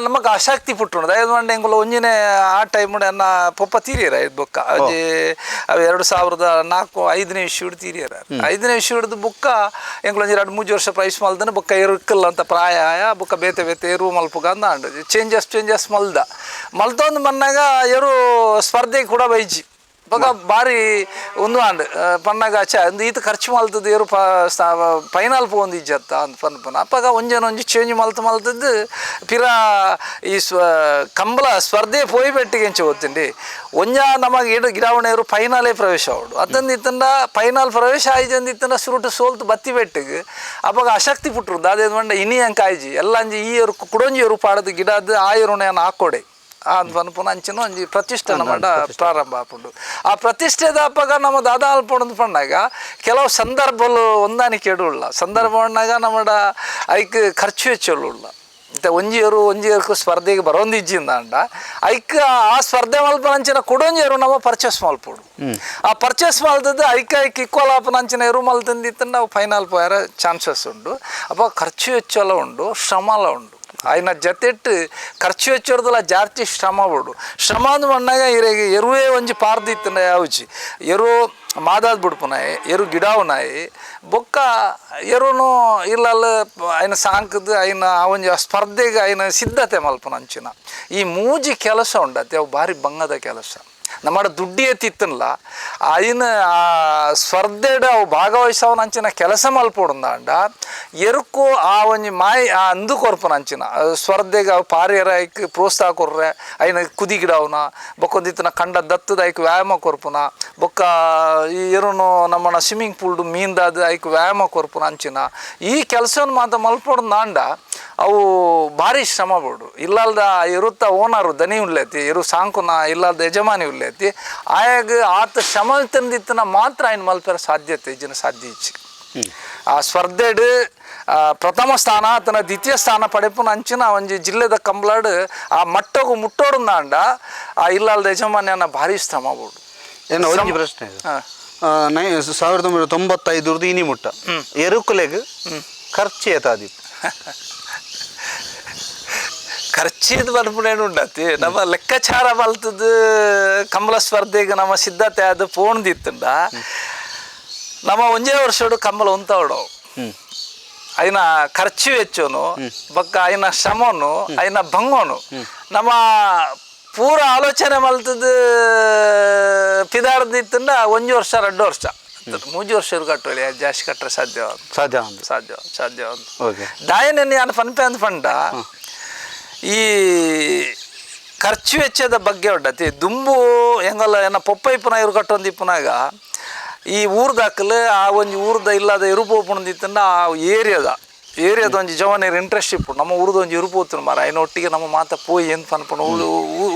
ನಮಗ್ ಆಸಕ್ತಿ ಪುಟ್ಟುಂಡು. ದಯದ ಮಂಡೆ ಎಂಗುಲ ಒಂಜಿನೇ ಆ ಟೈಮ್ ಎನ್ನ ಪೊಪ್ಪ ತೀರಿಯರ ಇದು ಬೊಕ್ಕ ಒಂಜಿ ಅವು 2004 5ನೇ ಇಶ್ಯೂ ಹಿಡ್ದು ತೀರಿಯರ. 5ನೇ ಇಶ್ಯೂ ಹಿಡ್ದು ಬುಕ್ಕ ಎಂಗುಲ ಒಂಜಿ 2-3 ವರ್ಷ ಪ್ರೈಸ್ ಮಲ್ದನ. ಬೊಕ್ಕ ಎರುಕ್ಕಲ್ಲ ಅಂತ ಪ್ರಾಯ ಆಯ. ಬೊಕ್ಕ ಬೇತೆ ಬೇತೆ ಎರು ಮಲ್ಪುಗ ಅಂದ ಅಂಡು ಚೇಂಜಸ್ ಚೇಂಜಸ್ ಮಲ್ದ. ಮಲ್ತೊಂದು ಮನ್ನಾಗ ಎರು ಸ್ಪರ್ಧೆ ಕೂಡ ಬೈಜಿ. ಬೊಕ ಬಾರಿ ಒಂದು ಆಂಡ್ ಪನ್ನಾಗ ಚ ಒಂದು ಈತ ಖರ್ಚು ಮಲ್ತದ ಎರು ಫೈನಲ್ ಪೋಂದು ಇಜ್ಜತ್ತ ಅಂದ್ ಪನ್ಪುನ. ಅಪ್ಪಗ ಒಂಜೇನೊಂಜಿ ಚೇಂಜ್ ಮಲ್ತು ಮಲ್ತದ್ದು ಪಿರ ಈ ಕಂಬಳ ಸ್ಪರ್ಧೆ ಪೋಯಿ ಬೆಟ್ಟಿಗೆ ಎಂಚ ಗೊತ್ತುಂಡಿ. ಒಂಜ ನಮಗೆ ಇಡು ಗಿಡಾವಣೆಯರು ಫೈನಲೇ ಪ್ರವೇಶ ಆವಡು ಅತ್ತಂದು ಇತ್ತಂಡ ಫೈನಲ್ ಪ್ರವೇಶ ಆಯ್ಜಂದು ಇತ್ತಂಡ ಸುರುಟು ಸೋಲ್ತು ಬತ್ತಿ ಬೆಟ್ಟಿಗೆ. ಅಪ್ಪಗ ಅಶಕ್ತಿ ಪುಟ್ರು ದಾದ ಮಂಡ ಇನಿ ಅಂಕ ಆಯ್ಜಿ ಎಲ್ಲ ಅಂಜಿ ಈ ಎರು ಕುಡೊಂಜಿ ಎರು ಪಾಡದು ಗಿಡದ ಆ ಎರುನ ಹಾಕೊಡೆ ಆ ಪನ್ಪುನ ಅಂಚಿನ ಒಂಜಿ ಪ್ರತಿಷ್ಠೆ ನಮ್ಮ ಪ್ರಾರಂಭ ಆಪುಂಡು. ಆ ಪ್ರತಿಷ್ಠೆದ ಅಪ್ಪಗ ನಮ್ಮ ದಾದಾ ಅಲ್ಪೊಂದು ಪಂಡಾಗ ಕೆಲವು ಸಂದರ್ಭಲು ಹೊಂದಾಣಿಕೆ ಉಳ್ಳ ಸಂದರ್ಭ ಪಂಡಾಗ ನಮ್ಮ ಐಕ್ ಖರ್ಚು ಹೆಚ್ಚುಳ್ಳ. ಇತ್ತೆ ಒಂಜಿ ಎರು ಒಂಜಿ ಎರುಕು ಸ್ಪರ್ಧೆಗೆ ಬರೋಂದು ಇಜ್ಜಿಂದ ಅಂಡ ಐಕ್ ಆ ಸ್ಪರ್ಧೆ ಮಲ್ಪನ ಅಂಚಿನ ಕುಡೊಂಜಿ ಎರು ನಮ್ಮ ಪರ್ಚೇಸ್ ಮಲ್ಪೊಡು. ಆ ಪರ್ಚೇಸ್ ಮಲ್ತದ್ದು ಐಕ್ ಐಕ್ ಈಕ್ವಲ್ ಆಪುನ ಅಂಚಿನ ಎರು ಮಲ್ತಂದಿತ್ತು ನಾವು ಫೈನಲ್ ಪೋಯರ ಚಾನ್ಸಸ್ ಉಂಡು. ಅಪ್ಪ ಖರ್ಚು ಹೆಚ್ಚಲ ಉಂಡು, ಶ್ರಮಲ ಉಂಡು. ಆಯ್ನ ಜೊತೆಟ್ಟು ಖರ್ಚು ಹೆಚ್ಚೋರ್ದಲ್ಲ ಜಾಸ್ತಿ ಶ್ರಮ ಬಿಡು. ಶ್ರಮ ಅಂದ್ ಮಣ್ಣಾಗ ಇರೆಗೆ ಎರುವೇ ಒಂಜಿ ಪಾರ್ದಿತ್ತಂಡ ಯಾವ್ಜಿ ಎರು ಮಾದಾದ್ ಬಿಡ್ಪುನಾಯಿ, ಎರು ಗಿಡಾವುನಾಯಿ. ಬೊಕ್ಕ ಎರುನು ಇಲ್ಲಲ್ಲ ಆಯ್ನ ಸಾಂಕದ ಆಯ್ನ ಆ ಒಂಜಿ ಆ ಸ್ಪರ್ಧೆಗೆ ಆಯ್ನ ಸಿದ್ಧತೆ ಮಲ್ಪುನ ಅಂಚಿನ ಈ ಮೂಜಿ ಕೆಲಸ ಉಂಡತ್ತೆ. ಅವು ಭಾರಿ ಬಂಗದ ಕೆಲಸ. ನಮ್ಮ ದುಡ್ಡಿ ಎತ್ತಿತ್ತನ್ಲ ಆಯ್ನ ಆ ಸ್ಪರ್ಧೆಡ್ ಅವು ಭಾಗವಹಿಸವನ ಅಂಚಿನ ಕೆಲಸ ಮಲ್ಪೊಡುಂದಾಂಡ ಎರುಕು ಆ ಒಂಜಿ ಮಾಯಿ ಆ ಅಂದು ಕೊರ್ಪುನ ಅಂಚಿನ ಸ್ಪರ್ಧೆಗೆ ಅವು ಪಾರಿಯರ ಐಕ್ ಪ್ರೋತ್ಸಾಹ ಕೊರ್ರೆ ಐನ ಕುದಿ ಗಿಡವನ ಬೊಕ್ಕೊಂದಿತ್ತನ ಕಂಡ ದತ್ತದ ಐಕ್ ವ್ಯಾಯಾಮ ಕೊರ್ಪುನ. ಬೊಕ್ಕ ಈ ಎರುನು ನಮ್ಮನ ಸ್ವಿಮ್ಮಿಂಗ್ ಪೂಲ್ಡು ಮೀನ್ದಾದ ಐಕ್ ವ್ಯಾಯಾಮ ಕೊರ್ಪುನ ಅಂಚಿನ ಈ ಕೆಲಸವನ್ನು ಮಾತ್ರ ಮಲ್ಪೊಡುಂದಾಂಡ ಅವು ಭಾರಿ ಶ್ರಮ ಬೋಡು. ಇಲ್ಲಲ್ದ ಎರುತ್ತ ಓನರು ದನಿ ಉಳ್ಳೈತಿ, ಎರು ಸಾಂಕುನ ಇಲ್ಲಲ್ದ ಯಜಮಾನಿ ಉಳ್ಳೈತಿ. ಆಯಾಗ ಆತ ಶ್ರಮ ತಂದಿತ್ತನ ಮಾತ್ರ ಆಯ್ನ ಮಲ್ಪೆರ ಸಾಧ್ಯತೆ ಇಜ್ಜಿನ ಸಾಧ್ಯ ಇಚ್ಚಿ. ಆ ಸ್ಪರ್ಧೆಡ್ ಪ್ರಥಮ ಸ್ಥಾನ ಆತನ ದ್ವಿತೀಯ ಸ್ಥಾನ ಪಡೆಪುನ ಅಂಚಿನ ಒಂಜಿ ಜಿಲ್ಲೆದ ಕಂಬ್ಲಾಡ್ ಆ ಮಟ್ಟಗು ಮುಟ್ಟೋಡುಂದಾಂಡ ಆ ಇಲ್ಲಲ್ದ ಯಜಮಾನ್ಯನ ಭಾರಿ ಶ್ರಮ ಬೋಡು. ಏನು ಒಂಜಿ ಪ್ರಶ್ನೆ ಇದು. 1995 ಇನಿ ಮುಟ್ಟ ಎರುಕುಲೆಗ್ ಖರ್ಚು ಏತಾದಿತ್ತು? ಖರ್ಚಿದ್ ಬರ್ಪುನೇನು ಉಂಡತಿ. ನಮ್ಮ ಲೆಕ್ಕಾಚಾರ ಮಲ್ತದ್ದು ಕಂಬಳ ಸ್ಪರ್ಧೆಗೆ ನಮ್ಮ ಸಿದ್ಧತೆ ಅದು ಪೋಣ್ದಿತ್ತಂಡ ನಮ್ಮ ಒಂಜೇ ವರ್ಷಡು ಕಂಬಳ ಉಂತಾವಡು. ಐನ ಖರ್ಚು ಹೆಚ್ಚುನು ಬೊಕ್ಕ ಐನ ಶ್ರಮನು ಐನ ಭಂಗನು ನಮ್ಮ ಪೂರ ಆಲೋಚನೆ ಮಲ್ತದ್ದು ಪಿದಾಡ್ದಿತ್ತಂಡ ಒಂಜಿ ವರ್ಷ 2 ವರ್ಷ 3 ವರ್ಷ ಕಟ್ಟೋಳಿ ಜಾಸ್ತಿ ಕಟ್ಟರೆ ಸಾಧ್ಯ. ಸಾಧ್ಯ. ಸಾಧ್ಯ ಸಾಧ್ಯ. ದಾಯನ ನಾನು ಪನ್ಪೆ ಅಂದ್ ಪಂಡ ಈ ಖರ್ಚು ವೆಚ್ಚದ ಬಗ್ಗೆ ಉಂಡತಿ. ದುಂಬು ಹೆಂಗಲ್ಲ ಏನ ಪೊಪ್ಪ ಇಪ್ಪುನ ಇರು ಕಟ್ಟೊಂದು ಇಪ್ಪುನಾಗ ಈ ಊರ್ದಾಕಲು ಆ ಒಂಜಿ ಊರ್ದ ಇಲ್ಲದ ಎರು ಪೋಪುಣದಿತ್ತಂಡ ಆ ಏರಿಯಾದ ಏರಿಯಾದ ಒಂಜಿ ಜವಾನಿಯರ್ ಇಂಟ್ರೆಸ್ಟ್ ಇಪ್ಪು. ನಮ್ಮ ಊರ್ದ ಒಂಜಿ ಎರು ಪೋತುನು ಮಾರ ಐನ ಒಟ್ಟಿಗೆ ನಮ್ಮ ಮಾತ ಪೋಯಿ ಎಂತ ಪನ್ಪುಣ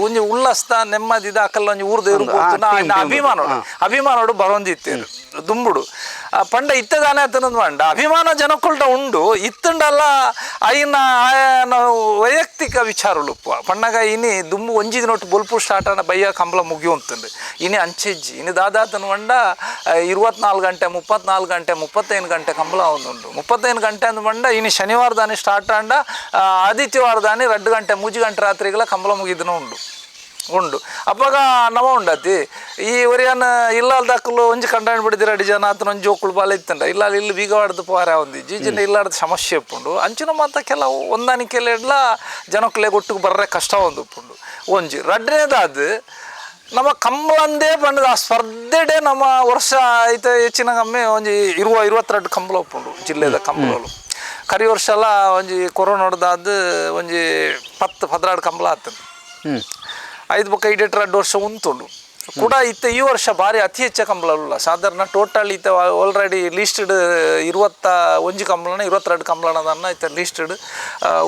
ಒಂಜಿ ಉಲ್ಲಾಸ್ದ ನೆಮ್ಮದಿದ ಅಕಲ್ಲ ಒಂಜಿ ಊರ್ದ ಎರು ಪೋತುನ ಐನ ಅಭಿಮಾನೋಡು ಅಭಿಮಾನೋಡು ಬರೋಂದಿತ್ತೇರು ದುಂಬುಡು. ಪಂಡ ಇತ್ತದಾನೆ ಆತನಂದು ಪಂಡ ಅಭಿಮಾನ ಜನಕ್ಕುಲ್ಟ ಉಂಡು ಇತ್ತುಂಡಲ್ಲ ಅಯಿನ ಆಯನ ವೈಯಕ್ತಿಕ ವಿಚಾರಲು ಪಣ್ಣಗ ಇನಿ ದುಂಬು ಒಂಜಿ ದಿನೊಟ್ಟು ಬೊಲ್ಪು ಸ್ಟಾರ್ಟ್ ಆನ ಬಯ್ಯ ಕಂಬಳ ಮುಗಿಯುವಂತಂದು ಇನಿ ಅಂಚೆಜ್ಜಿ ಇನಿ ದಾದಾತನ ಪಂಡ 24 ಗಂಟೆ 34 ಗಂಟೆ 35 ಗಂಟೆ ಕಂಬಳ ಒಂದುಂಡು 35 ಗಂಟೆ ಅಂದು ಪಂಡ ಇನಿ ಶನಿವಾರ ದಾನಿ ಸ್ಟಾರ್ಟ್ ಆಂಡ ಆದಿತ್ಯವಾರ ದಾನಿ 2 ಗಂಟೆ 3 ಗಂಟೆ ರಾತ್ರಿಗಳ ಕಂಬಳ ಮುಗಿದನು ಉಂಡು ಉಂಡು. ಅಪ್ಪಗ ನವ ಉಂಡತಿ ಈ ಒರಿಯನ್ ಇಲ್ಲಾಲ್ ದಕ್ಕಲು ಒಂಜಿ ಕಂಡಾಣ್ ಬಿಡಿದಿರ ಅಡಿ ಜನ ಆತನ ಒಂಜಿ ಜೋಕುಳು ಬಾಲ ಇತ್ತಂಡ ಇಲ್ಲಾಲ್ ಇಲ್ಲಿ ಬೀಗವಾಡ್ದು ಪೋರ ಒಂದು ಜೀಜಿನ ಇಲ್ಲಾಡ್ದು ಸಮಸ್ಯೆ ಉಪ್ಪುಂಡು. ಅಂಚಿನ ಮಾತ ಕೆಲವು ಹೊಂದಾಣಿಕೆಲೆಡ್ಲ ಜನಕ್ಕಲೆ ಒಟ್ಟಿಗೆ ಬರ್ರೆ ಕಷ್ಟ ಒಂದು ಉಪ್ಪುಂಡು. ಒಂಜಿ ರಡ್ಡನೇದಾದ ನಮ್ಮ ಕಂಬಳಂದೇ ಪಂಡದ ಆ ಸ್ಪರ್ಧೆಡೆ ನಮ್ಮ ವರ್ಷ ಐತೆ ಹೆಚ್ಚಿನ ಕಮ್ಮಿ ಒಂಜಿ 22 ಕಂಬಳ ಉಪ್ಪುಂಡು ಜಿಲ್ಲೆದ ಕಂಬಳಲು. ಕರಿ ವರ್ಷ ಎಲ್ಲ ಒಂಜಿ ಕೊರೋನಾಡ್ದಾದ ಒಂಜಿ 10 12 ಕಂಬಳ ಆತಂದು. ಐದು ಬೊಕ್ಕ ಈಡೇಟ್ 2 ವರ್ಷ ಉಂತುಂಡು ಕೂಡ ಇತ್ತ. ಈ ವರ್ಷ ಭಾರಿ ಅತಿ ಹೆಚ್ಚು ಕಂಬಳಲ್ಲ ಸಾಧಾರಣ ಟೋಟಲ್ ಇತ್ತ ಆಲ್ರೆಡಿ ಲಿಸ್ಟೆಡ್ 21 ಕಂಬಳನ 22 ಕಂಬಳನದನ್ನ ಇತ್ತ ಲಿಸ್ಟೆಡ್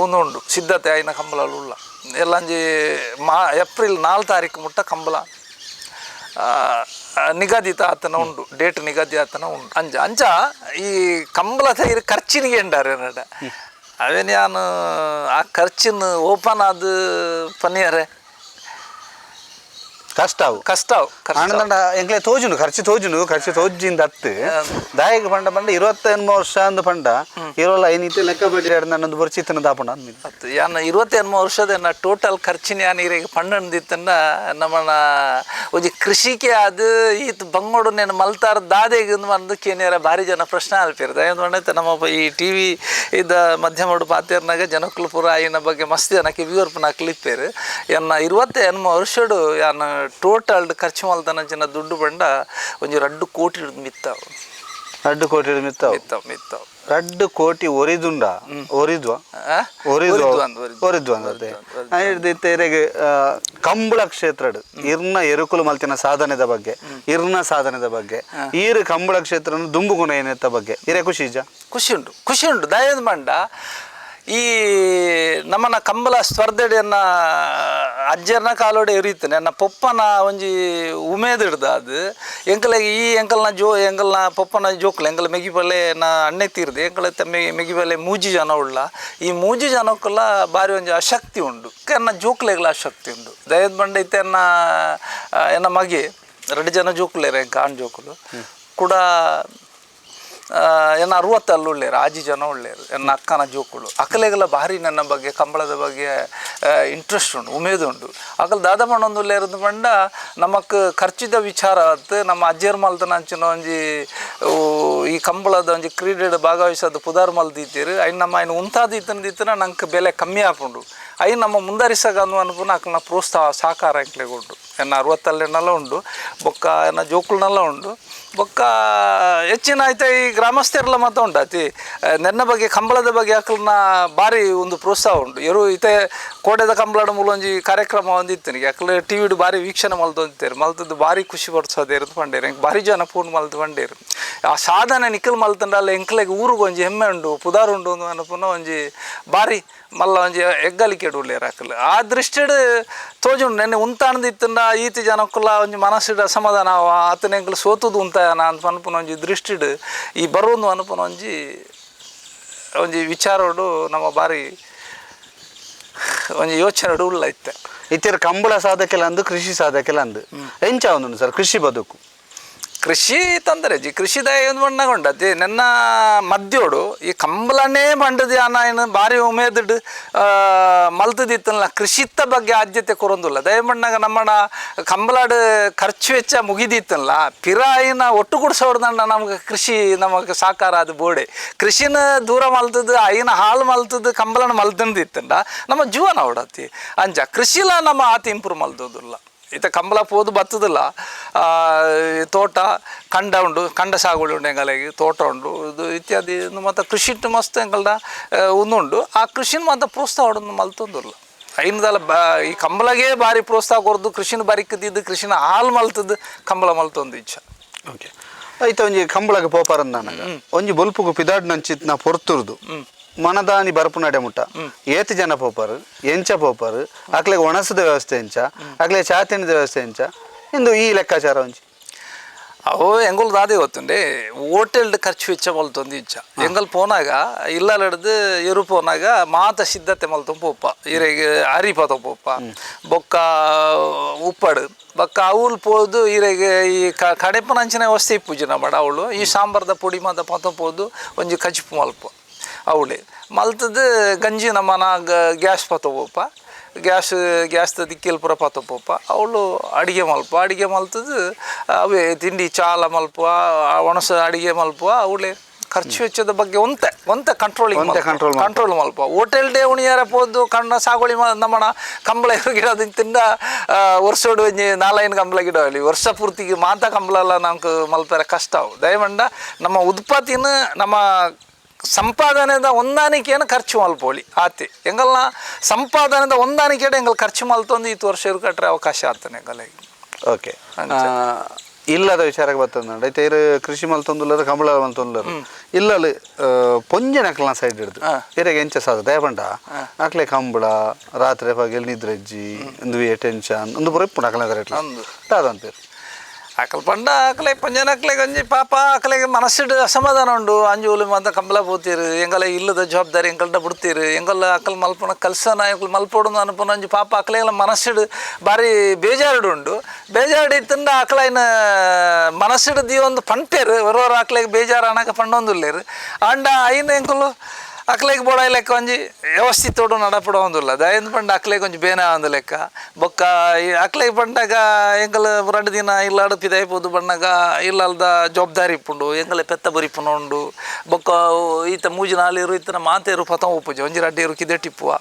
ಉಂಡು ಸಿದ್ಧತೆ ಆಯ್ನ ಕಂಬಳಲ್ಲ ಎಲ್ಲಂಜಿ ಏಪ್ರಿಲ್ 4 ತಾರೀಕು ಮುಟ್ಟ ಕಂಬಳ ನಿಗದಿತ ಆತನ ಉಂಡು, ಡೇಟ್ ನಿಗದಿ ಆತನ ಉಂಡು. ಅಂಚ ಅಂಚ ಈ ಕಂಬಳ ತೈರು ಖರ್ಚಿನಿಗೆ ಎಂಡಾರೆ ನಡ ಅವೇನು ನಾನು ಆ ಖರ್ಚಿನ ಓಪನ್ ಆದ ಪನಿಯರೆ ಕಷ್ಟ ಅವು ಕಷ್ಟ ಅವು, ಕಷ್ಟ. ಆನಂದಂಡ ಎಂಕ್ಲೆ ತೋಜುನು ಖರ್ಚು ತೋಜುನು ಖರ್ಚು ತೋಜಿಂದ ಅತ್ತು ದಾಯಿಗೆ ಪಂಡ ಪಂಡ 28 ವರ್ಷ ಅಂದು ಪಂಡ ಇರೋಲ್ಲ ಐನಿತ್ತೆ ಲೆಕ್ಕ ಬಡ್ಡಿ ನನ್ನೊಂದು ಬರ್ಚಿತ್ತನ ದಾಪಂಡ ಅಂದ್ಮಿನಿ. ಅತ್ತು ಯಾನ 28 ವರ್ಷದ ಟೋಟಲ್ ಖರ್ಚಿನ ಯಾನ್ ಇರೆಗ್ ಪಂಡಂದಿತ್ತನ್ನ ನಮ್ಮನ ಒಂಜಿ ಕೃಷಿಕೆ ಅದು ಈತ್ ಬಂಗೋಡು ನೇನು ಮಲ್ತಾರ ದಾದೆಗ್ ಅಂದು ಕೇನಿಯರ ಭಾರಿ ಜನ ಪ್ರಶ್ನೆ ಅಲ್ಪಿರ್. ದಯವಿಟ್ಟು ಪಂಡ ನಮ್ಮ ಈ ಟಿ ವಿ ಇದ್ದ ಮಧ್ಯಮಡು ಪಾತೇರ್ನಾಗ ಜನಕ್ಕಲು ಪೂರ ಆಯಿನ ಬಗ್ಗೆ ಮಸ್ತ್ ಜನಕ್ಕೆ ವ್ಯೂವರ್ಪನ ಕ್ಲಿಪ್ಪೇರು. ಎನ್ನ 28 ವರ್ಷಡು ಯಾನ ಟೋಟಲ್ ಖರ್ಚು ಮಲ್ತನ ಜನ ದುಡ್ಡು ಬಂಡ ಒಂಜಿ 2 ಕೋಟಿ ಮಿತ್ತಾವು. 2 ಕೋಟಿ ಮಿತ್ತಾವು. ಮಿತ್ತಾವು, ಮಿತ್ತಾವು. 2 ಕೋಟಿ ಒರಿದುಂಡ ಒರಿದ್ವ ಆ? ಒರಿದ್ವ ಒರಿದ್ವ ಅಂದ್, ಒರಿದ್ವ ಅಂದತೆ. ಇರೆಗ್, ಕಂಬಳ ಕ್ಷೇತ್ರಡ್ ಇರ್ನ ಎರುಕುಲು ಮಲ್ತಿನ ಸಾಧನೆದ ಬಗ್ಗೆ, ಇರ್ನ ಸಾಧನೆದ ಬಗ್ಗೆ, ಈರು ಕಂಬಳ ಕ್ಷೇತ್ರ ದುಂಬುಗುಣ ಏನೆತ್ತ ಬಗ್ಗೆ ಇರೆ ಖುಷಿ ಇಜ್ಜ? ಖುಷಿ ಉಂಟು, ಖುಷಿ ಉಂಟು. ದಯದ ಬಂಡ ಈ ನಮ್ಮನ ಕಂಬಳ ಸ್ಪರ್ಧೆಡಿಯನ್ನ ಅಜ್ಜರ್ನ ಕಾಲೋಡೆ ಎರಿಯುತ್ತಾನೆ ನನ್ನ ಪೊಪ್ಪನ ಒಂಜಿ ಉಮೇದ್ ಹಿಡ್ದ ಅದು ಎಂಕಲೆಗೆ ಈ ಎಂಕಲ್ನ ಜೋ ಎಂಕಲ್ನ ಪೊಪ್ಪನ ಜೋಕ್ಲು ಎಂಕಲ ಮೆಗಿಬಲ್ಲೆ ನಾ ಅಣ್ಣೆ ತೀರ್ದೆ ಎಂಕಲ ಮೆಗಿಬಲ್ಲೆ ಮೂಜಿ ಜನ ಉಳ್ಳ ಈ ಮೂಜಿ ಜನಕ್ಕೆಲ್ಲ ಬಾರಿ ಒಂಜಿ ಆಸಕ್ತಿ ಉಂಡು ಎನ್ನ ಜೋಕ್ಲೆಗ್ಲ ಆಸಕ್ತಿ ಉಂಡು. ದಯದ ಬಂಡ ಇತ್ತೆ ಎನ್ನ ಮಗೆ 2 ಜನ ಜೋಕ್ಲೇರೆ ಎಂಕ ಆಣ್ ಜೋಕುಲು ಕೂಡ ಎನ್ನ 60 ಉಳ್ಳೇರು ಆಜಿ ಜನ ಉಳ್ಳೇರು ಎನ್ನ ಅಕ್ಕನ ಜೋಕುಳು ಅಕ್ಕಲೆಗೆಲ್ಲ ಭಾರಿ ನನ್ನ ಬಗ್ಗೆ ಕಂಬಳದ ಬಗ್ಗೆ ಇಂಟ್ರೆಸ್ಟ್ ಉಂಡು ಉಮೇದು ಉಂಡು. ಅಕಲ್ ದಾದ ಪಂಡೊಂದು ಉಳ್ಳೇರದು ಪಂಡ ನಮಕ್ ಖರ್ಚಿದ ವಿಚಾರ ಆತು ನಮ್ಮ ಅಜ್ಜಿಯರ್ ಮಲ್ತನ ಅಂಚಿನ ಒಂಜಿ ಈ ಕಂಬಳದ ಒಂಜಿ ಕ್ರೀಡೆಡ್ ಭಾಗವಹಿಸೋದು ಪುದಾರ್ ಮಲ್ದಿತ್ತೀರು ಐನ್ ನಮ್ಮ ಐನ್ ಉಂತಾದ ಇತ್ತನ ನಂಗೆ ಬೆಲೆ ಕಮ್ಮಿ ಆಪುಂಡು ಐನ್ ನಮ್ಮ ಮುಂದರಿಸಾಗ ಅನ್ನು ಅನ್ಪುನ ಅಕ್ಕನ ಪ್ರೋತ್ಸಾಹ ಸಹಕಾರ ಎಂಕ್ಲೆಗ್ ಉಂಡು. ಎನ್ನ 60 ಉಂಡು ಬೊಕ್ಕ ಎನ್ನ ಜೋಕುಲ್ನೆಲ್ಲ ಉಂಡು ಬೊಕ್ಕ ಹೆಚ್ಚಿನ ಆಯ್ತು ಈ ಗ್ರಾಮಸ್ಥರೆಲ್ಲ ಮಾತ ಉಂಡಾತಿ ನೆನ್ನ ಬಗ್ಗೆ ಕಂಬಳದ ಬಗ್ಗೆ ಅಕ್ಲನ ಭಾರಿ ಒಂದು ಪ್ರೋತ್ಸಾಹ ಉಂಟು. ಎರು ಇತ್ತೆ ಕೋಡೆದ ಕಂಬಳದ ಮೂಲ ಒಂಜಿ ಕಾರ್ಯಕ್ರಮ ಒಂದಿತ್ತು ನನಗೆ ಅಕ್ಲು ಟಿ ವಿಡ್ ಭಾರಿ ವೀಕ್ಷಣೆ ಮಲ್ತೊಂದಿತ್ತೇರು ಮಲ್ತದ್ದು ಭಾರಿ ಖುಷಿ ಪಡ್ಸೋದೇರು ಪಂಡೇರು ಎಂಕ್ ಭಾರಿ ಜನ ಫೋನ್ ಮಲ್ತು ಪಂಡೇರು ಆ ಸಾಧನೆ ನಿಖಲ್ ಮಲ್ತಂಡಲ್ಲ ಎಂಕ್ಲೆಗ್ ಊರುಗ್ ಒಂಜಿ ಹೆಮ್ಮೆ ಉಂಡು ಪುದಾರ್ ಉಂಡು ಅಂದು ಅನ್ಪುನ ಒಂಜಿ ಭಾರಿ ಮಲ್ಲ ಒಂಜಿ ಹೆಗ್ಗಳಿಕೆ ಉಳ್ಳೇರು ಅಕ್ಲು ಆ ದೃಷ್ಟಿಡ್ ತೋಜುಂಡು ನೆನ್ನೆ ಉಂತಾಣದ ಇತ್ತಂಡ ಈತಿ ಜನಕ್ಕುಲ ಒಂಜಿ ಮನಸ್ಸಿಡ ಅಸಮಾಧಾನ ಅವ ಆತನ ಎಂಕ್ಲು ಸೋತುದು ಉಂತಾಯನ ಅಂತ ಅನ್ಪುನ ಒಂಜಿ ದೃಷ್ಟಿಡ್ ಈ ಬರೋದು ಅನ್ಪುನ ಒಂಜಿ ಒಂಜಿ ವಿಚಾರೋಡು ನಮ್ಮ ಭಾರಿ ಒಂಜಿ ಯೋಚನೆ ಉಳ್ಳ ಇತ್ತೆ. ಇತ್ತಿರ ಕಂಬಳ ಸಾಧಕೆಲ್ಲ ಅಂದು ಕೃಷಿ ಸಾಧಕೆಲ್ಲ ಅಂದು ಎಂಚ ಒಂದು ಸರ್ ಕೃಷಿ ಬದುಕು? ಕೃಷಿ ತೊಂದರೆ ಜಿ ಕೃಷಿದ ಏನು ಬಣ್ಣಗೊಂಡತಿ ನನ್ನ ಮದ್ಯೋಡು ಈ ಕಂಬಳನೇ ಬಂಡದ ಏನು ಭಾರಿ ಉಮೇದಿಡ್ ಮಲ್ತದಿತ್ತಲ್ಲ ಕೃಷಿತ್ತ ಬಗ್ಗೆ ಆದ್ಯತೆ ಕೊರೊಂದುಲ್ಲ. ದಯಮಣ್ಣಗ ನಮ್ಮಣ ಕಂಬಳಾಡ್ ಖರ್ಚು ವೆಚ್ಚ ಮುಗಿದಿತ್ತಲ್ಲ ಪಿರಾಯಿನ ಒಟ್ಟು ಗುಡ್ಸೋಡ್ದಂಡ ನಮ್ಗೆ ಕೃಷಿ ನಮಗೆ ಸಾಕಾರ ಅದು ಬೋಡೆ ಕೃಷಿನ ದೂರ ಮಲ್ತದ್ದು ಐನ ಹಾಳು ಮಲ್ತದ್ದು ಕಂಬಳನ ಮಲ್ತಂದಿತ್ತಂಡ ನಮ್ಮ ಜೀವನ ಹೊಡತಿ ಅಂಚ ಕೃಷಿಲ ನಮ್ಮ ಆತ ಇಂಪ್ರೂವ್ ಮಲ್ತದಿಲ್ಲ. ಈತ ಕಂಬಳ ಪೋದು ಬತ್ತದಿಲ್ಲ ತೋಟ ಕಂಡ ಉಂಡು ಕಂಡ ಸಾಗುವಳಿ ಉಂಡು ಎಂಗಲಿಗೆ ತೋಟ ಉಂಡು ಇದು ಇತ್ಯಾದಿ ಮತ್ತು ಕೃಷಿ ಮಸ್ತ್ ಎಂಕಲ್ದ ಉಂಡು ಆ ಕೃಷಿನ ಮಾತ್ರ ಪ್ರೋತ್ಸಾಹ ಹೊಡೋದು ಮಲ್ತೊಂದಿಲ್ಲ. ಐನದಲ್ಲ ಈ ಕಂಬಳಗೆ ಭಾರಿ ಪ್ರೋತ್ಸಾಹ ಕೊರ್ದು ಕೃಷಿನ ಬಾರಿ ಕದ್ದಿದ್ದು ಕೃಷಿನ ಹಾಲು ಮಲ್ತದ್ದು ಕಂಬಳ ಮಲ್ತೊಂದು ಇಚ್ಛೆ. ಓಕೆ ಐತ ಒಂಜಿ ಕಂಬಳಗೆ ಪೋಪಾರಂದ ನನಗ ಒಂಜಿ ಬೊಲ್ಪುಗು ಪಿದಾಡ್ ನಂಚಿತ್ನ ಪೊರ್ತುರ್ದು ಮನದಾನಿ ಬರಪು ನಡೆ ಮುಟ್ಟ ಏತ್ ಜನ ಪೋಪರು ಎಂಚ ಪೋಪರು ಅಕ್ಲೆಗ್ ಒಣಸದ ವ್ಯವಸ್ಥೆ ಎಂಚ ಅಕ್ಲೆ ಚಾತಿನದ ವ್ಯವಸ್ಥೆ ಎಂಚ ಇಂದು ಈ ಲೆಕ್ಕಾಚಾರ ಒಂಜಿ. ಅವು ಎಂಗುಲ್ ದಾದೆ ಗೊತ್ತುಂಡೆ, ಹೋಟೆಲ್ ಖರ್ಚು ವೆಚ್ಚ ಮಲ್ತೊಂದು ಇಜ್ಜ. ಎಂಗಲ್ ಪೋನಾಗ ಇಲ್ಲಲ್ ಹಿಡ್ದು ಎರು ಪೋನಾಗ ಮಾತ ಸಿದ್ಧತೆ ಮಲ್ತೊಂದು ಪೋಪ. ಇರೆಗ್ ಅರಿ ಪತ ಪೋಪ, ಬೊಕ್ಕ ಉಪ್ಪಡು, ಬೊಕ್ಕ ಅವ್ಲು ಪೋದು ಇರೆಗ್ ಈ ಕಡೆಪುನಂಚಿನ ವ್ಯವಸ್ಥೆ ಇಪ್ಪುಜಿ ನಮ್ಮಡ. ಅವಳು ಈ ಸಾಂಬಾರ್ದ ಪೊಡಿ ಮಾತ ಪತ ಪೋದು ಒಂಜಿ ಕಜಿಪು ಮಲ್ಪ. ಅವಳೆ ಮಲ್ತದ್ದು ಗಂಜಿ ನಮ್ಮನ ಗ್ಯಾಸ್ ಪತ ಪೋಪ, ಗ್ಯಾಸ್ ಗ್ಯಾಸ್ದ ದಿಕ್ಕೆಲ್ ಪೂರ ಪತ ಪೋಪ. ಅವಳು ಅಡಿಗೆ ಮಲ್ಪ, ಅಡಿಗೆ ಮಲ್ತದ್ದು ಅವೇ ತಿಂಡಿ ಚಾಲ ಮಲ್ಪ, ಒಣಸ ಅಡಿಗೆ ಮಲ್ಪ. ಅವಳೆ ಖರ್ಚು ವೆಚ್ಚದ ಬಗ್ಗೆ ಒಂತೆ ಒಂತೆ ಕಂಟ್ರೋಲಿಂಗ್. ಒಂತೆ control ಮಲ್ಪ. ಕಂಟ್ರೋಲ್ ಮಲ್ಪ. ಹೋಟೆಲ್ ಡೇ ಉಣಿಯಾರ ಪೋದು ಕಣ್ಣ ಸಾಗೋಳಿ ನಮ್ಮಣ ಕಂಬಳ ಗಿಡ ತಿಂಡ ವರ್ಷೋಡು ಒಂಜಿ ನಾಲೈನ್ ಕಂಬಳ ಗಿಡ ಅಲ್ಲಿ ವರ್ಷ ಪೂರ್ತಿಗೆ ಮಾತ ಕಂಬಳ ಎಲ್ಲ ನಮ್ಗೆ ಮಲ್ಪರೆ ಕಷ್ಟ ಅವು. ದಯಮಂಡ ನಮ್ಮ ಉತ್ಪತ್ತಿನ ನಮ್ಮ ಸಂಪಾದನೆದ ಹೊಂದಾಣಿಕೆಯನ್ನು ಖರ್ಚು ಮಲ್ಪೋಳಿ ಆತೆ. ಎಂಗಲ್ನ ಸಂಪಾದನೆದ ಹೊಂದಾಣಿಕೆ ಎಂಗಲ್ ಖರ್ಚು ಮಲ್ತೊಂದು ಈ ವರ್ಷ ಕಟ್ಟರೆ ಅವಕಾಶ ಆಗ್ತಾನೆ ಎಂಗಲಿಗೆ. ಓಕೆ, ಇಲ್ಲದ ವಿಚಾರಕ್ಕೆ ಬರ್ತದೆ. ಐತೆ ಇರು ಕೃಷಿ ಮಲ್ತೊಂದುಲ್ಲರು, ಕಂಬಳ ಮಲ್ತೊಂದುಲ್ಲರು. ಇಲ್ಲಲ್ಲಿ ಪೊಂಜೆನಕ್ಲನ ಸೈಡ್ ಹಿಡ್ದು ಇರೆಗೆ ಎಂಚ ಸಾಧ? ದಯಪಂಡ ಅಕ್ಲೆ ಕಂಬಳ ರಾತ್ರಿ ಪಗೆಲ್ ನಿದ್ರೆಜ್ಜಿ, ಒಂದು ಟೆನ್ಷನ್ ಒಂದು ಪೂರ ಇಪ್ಪುಂಡು ಅಕ್ಲೆ ರೇಟ್. ಅಂದು. ದಾದಂಪೇರು? ಅಕಲ್ ಪಂಡ ಅಕಲೆ ಪಂಜನ ಅಕ್ಲೆಗ್ ಒಂಜಿ ಪಾಪ ಅಕಲೆಗ್ ಮನಸ್ಸಿಡ್ ಅಸಮಾಧಾನ ಉಂಡು. ಅಂಜುಲು ಮಾತ ಕಂಬಳ ಪೋತೀರು, ಎಂಗಲ ಇಲ್ಲದ ಜವಾಬ್ದಾರಿ ಎಂಕಲ್ಡ ಬಿಡ್ತೀರು, ಎಂಗಲ್ಲ ಅಕಲ್ ಮಲ್ಪುನ ಕಲ್ಸನ ಎಂಕಲ್ ಮಲ್ಪೊಡು ಅನ್ಪುನ ಒಂಜಿ ಪಾಪ ಅಕಲೆಗಳ ಮನಸ್ಸಿಡ್ ಬಾರಿ ಬೇಜಾರುಡು ಉಂಡು. ಬೇಜಾರು ಇತ್ತಂಡ ಅಕಲೈನ ಮನಸ್ಸಿಡ್ ದೀವೊಂದು ಪಂಪೇರು ಒರೋರು. ಅಕ್ಲೆಗ್ ಬೇಜಾರು ಅನಕ ಪಂಡೊಂದುಲ್ಲೇರು. ಆಂಡ ಐನ ಎಂಕುಲು ಅಕ್ಲೆಗ್ ಬೋಡಾಯಿ ಲೆಕ್ಕ ಒಂಜಿ ವ್ಯವಸ್ಥಿತೋಡು ನಡಪಡೊಂದುಲ್ಲ. ದಯಂದ್ ಪಂಡ ಅಕ್ಲೆಗ್ ಒಂಜಿ ಬೇನೆ ಆವಂದು ಲೆಕ್ಕ. ಬೊಕ್ಕ ಈ ಅಕ್ಲೆಗ್ ಪಂಡಾಗ ಎಂಕಲ್ ರಡ್ಡ್ ದಿನ ಇಲ್ಲಾಡ್ ಪಿದಾಯಿ ಪೋದು ಬಣ್ಣಗ ಇಲ್ಲಲ್ದ ಜವಾಬ್ದಾರಿ ಇಪ್ಪುಂಡು. ಎಂಕಲೆ ಪೆತ್ತ ಬರಿಪುನ ಉಂಡು. ಬೊಕ್ಕ ಈತ ಮೂಜಿ ನಾಲ್ ಇರು ಇತ್ತನ ಮಾತೇರು ಪತ ಉಪ್ಪುಜಿ, ಒಂಜಿ ರಡ್ಡ್ ಇರು ಕಿದೆಟಿಪ್ಪುವ.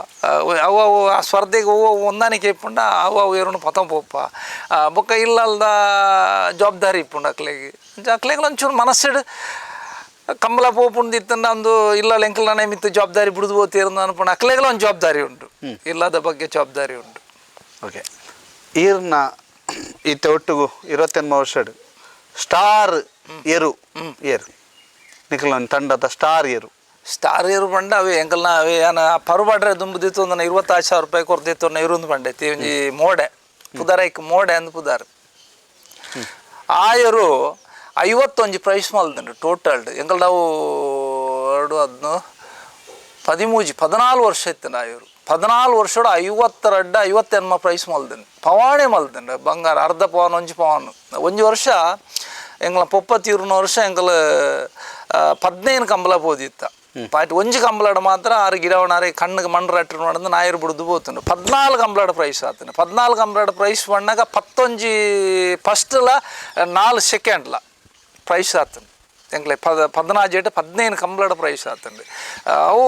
ಅವು ಅವು ಆ ಸ್ಪರ್ಧೆಗೆ ಅವು ಅವು ಹೊಂದಾಣಿಕೆ ಇಪ್ಪುಂಡ, ಅವು ಅವು ಏರುನು ಪತ ಪೋಪ. ಬೊಕ್ಕ ಇಲ್ಲಲ್ದ ಜವಾಬ್ದಾರಿ ಇಪ್ಪುಂಡು ಅಕ್ಲೆಗ್. ಅಕ್ಲೆಗ್ ಒಂಚೂರು ಮನಸ್ಸಿಡ್ ಕಂಬಳ ಪೋಪುಂಡು ಇತ್ತಂಡ ಒಂದು ಇಲ್ಲ ಎಂಕಲ್ನ ಮಿತ್ತು ಜವಾಬ್ದಾರಿ ಬಿಡುದು ಪೋತೀರಂದು ಅನ್ಪುಂಡು. ಅಕ್ಲೆಗ್ಲ ಒಂದು ಜವಾಬ್ದಾರಿ ಉಂಟು, ಇಲ್ಲದ ಬಗ್ಗೆ ಜವಾಬ್ದಾರಿ ಉಂಟು. ಓಕೆ, ಈರ್ನ ಇತ್ತೆ ಒಟ್ಟುಗು 28 ವರ್ಷಡ್ ಸ್ಟಾರ್ ಏರು ಏರು ನಿಖಲ್ ತಂಡದ ಸ್ಟಾರ್ ಏರು? ಸ್ಟಾರ್ ಏರು ಪಂಡ ಅವೇ ಎಂಕಲ್ನ ಅವೇ ಏನ ಪರುಬಾಡ್ರೆ ದುಂಬು ದಿತ್ತು ಒಂದು 26,000 ರೂಪಾಯಿ ಕೊರ್ದಿತ್ತು ಇರುಂದು ಪಂಡೈತಿ. ಒಂಜಿ ಮೋಡೆ ಪುದರೈಕ್ ಮೋಡೆ ಅಂದ್ ಪುದಾರ್. ಆಯರು 51 ಪ್ರೈಸ್ ಮಲ್ದುಂಡು ಟೋಟಲ್. ಎಂಕಲ್ ನಾವು ಎರಡು ಅದನ್ನು ಪದಿಮೂಜಿ 14 ವರ್ಷ ಇತ್ತು. ಆಯರು 14 ವರ್ಷಡು 52 58 ಪ್ರೈಸ್ ಮಲ್ದುಂಡು. ಪವಾಣೆ ಮಲ್ದುಂಡು ಬಂಗಾರ, ಅರ್ಧ ಪವನ್, ಒಂಜಿ ಪವನ್. ಒಂಜಿ ವರ್ಷ ಎಂಗ್ಲ ಪೊಪ್ಪ ತೀರುನ ವರ್ಷ ಎಂಕಲ್ 15 ಕಂಬಳ ಪೋದಿತ್ತ. ಪಾಟ್ ಒಂಜಿ ಕಂಬಳಡ್ ಮಾತ್ರ ಆರು ಗಿಡವನಾರೆ ಕಣ್ಣಿಗೆ ಮಣ್ಣು ರಟ್ಟು ನೋಡಂದು ನಾಯರು ಬಿಡ್ದು ಪೋತುಂಡು. 14 ಕಂಬಳಡ್ ಪ್ರೈಸ್ ಆತುಂಡು. 14 ಕಂಬಳಡ್ ಪ್ರೈಸ್ ಪಣ್ಣಾಗ ಪತ್ತೊಂಜಿ ಫಸ್ಟ್ಲ, ನಾಲ್ ಸೆಕೆಂಡ್ಲ ಪ್ರೈಸ್ ಆತುಂಡು. ಎಂಕ್ಲೆ ಪದ 14 15 ಕಂಬಳಡ್ ಪ್ರೈಸ್ ಆತುಂಡು. ಅವು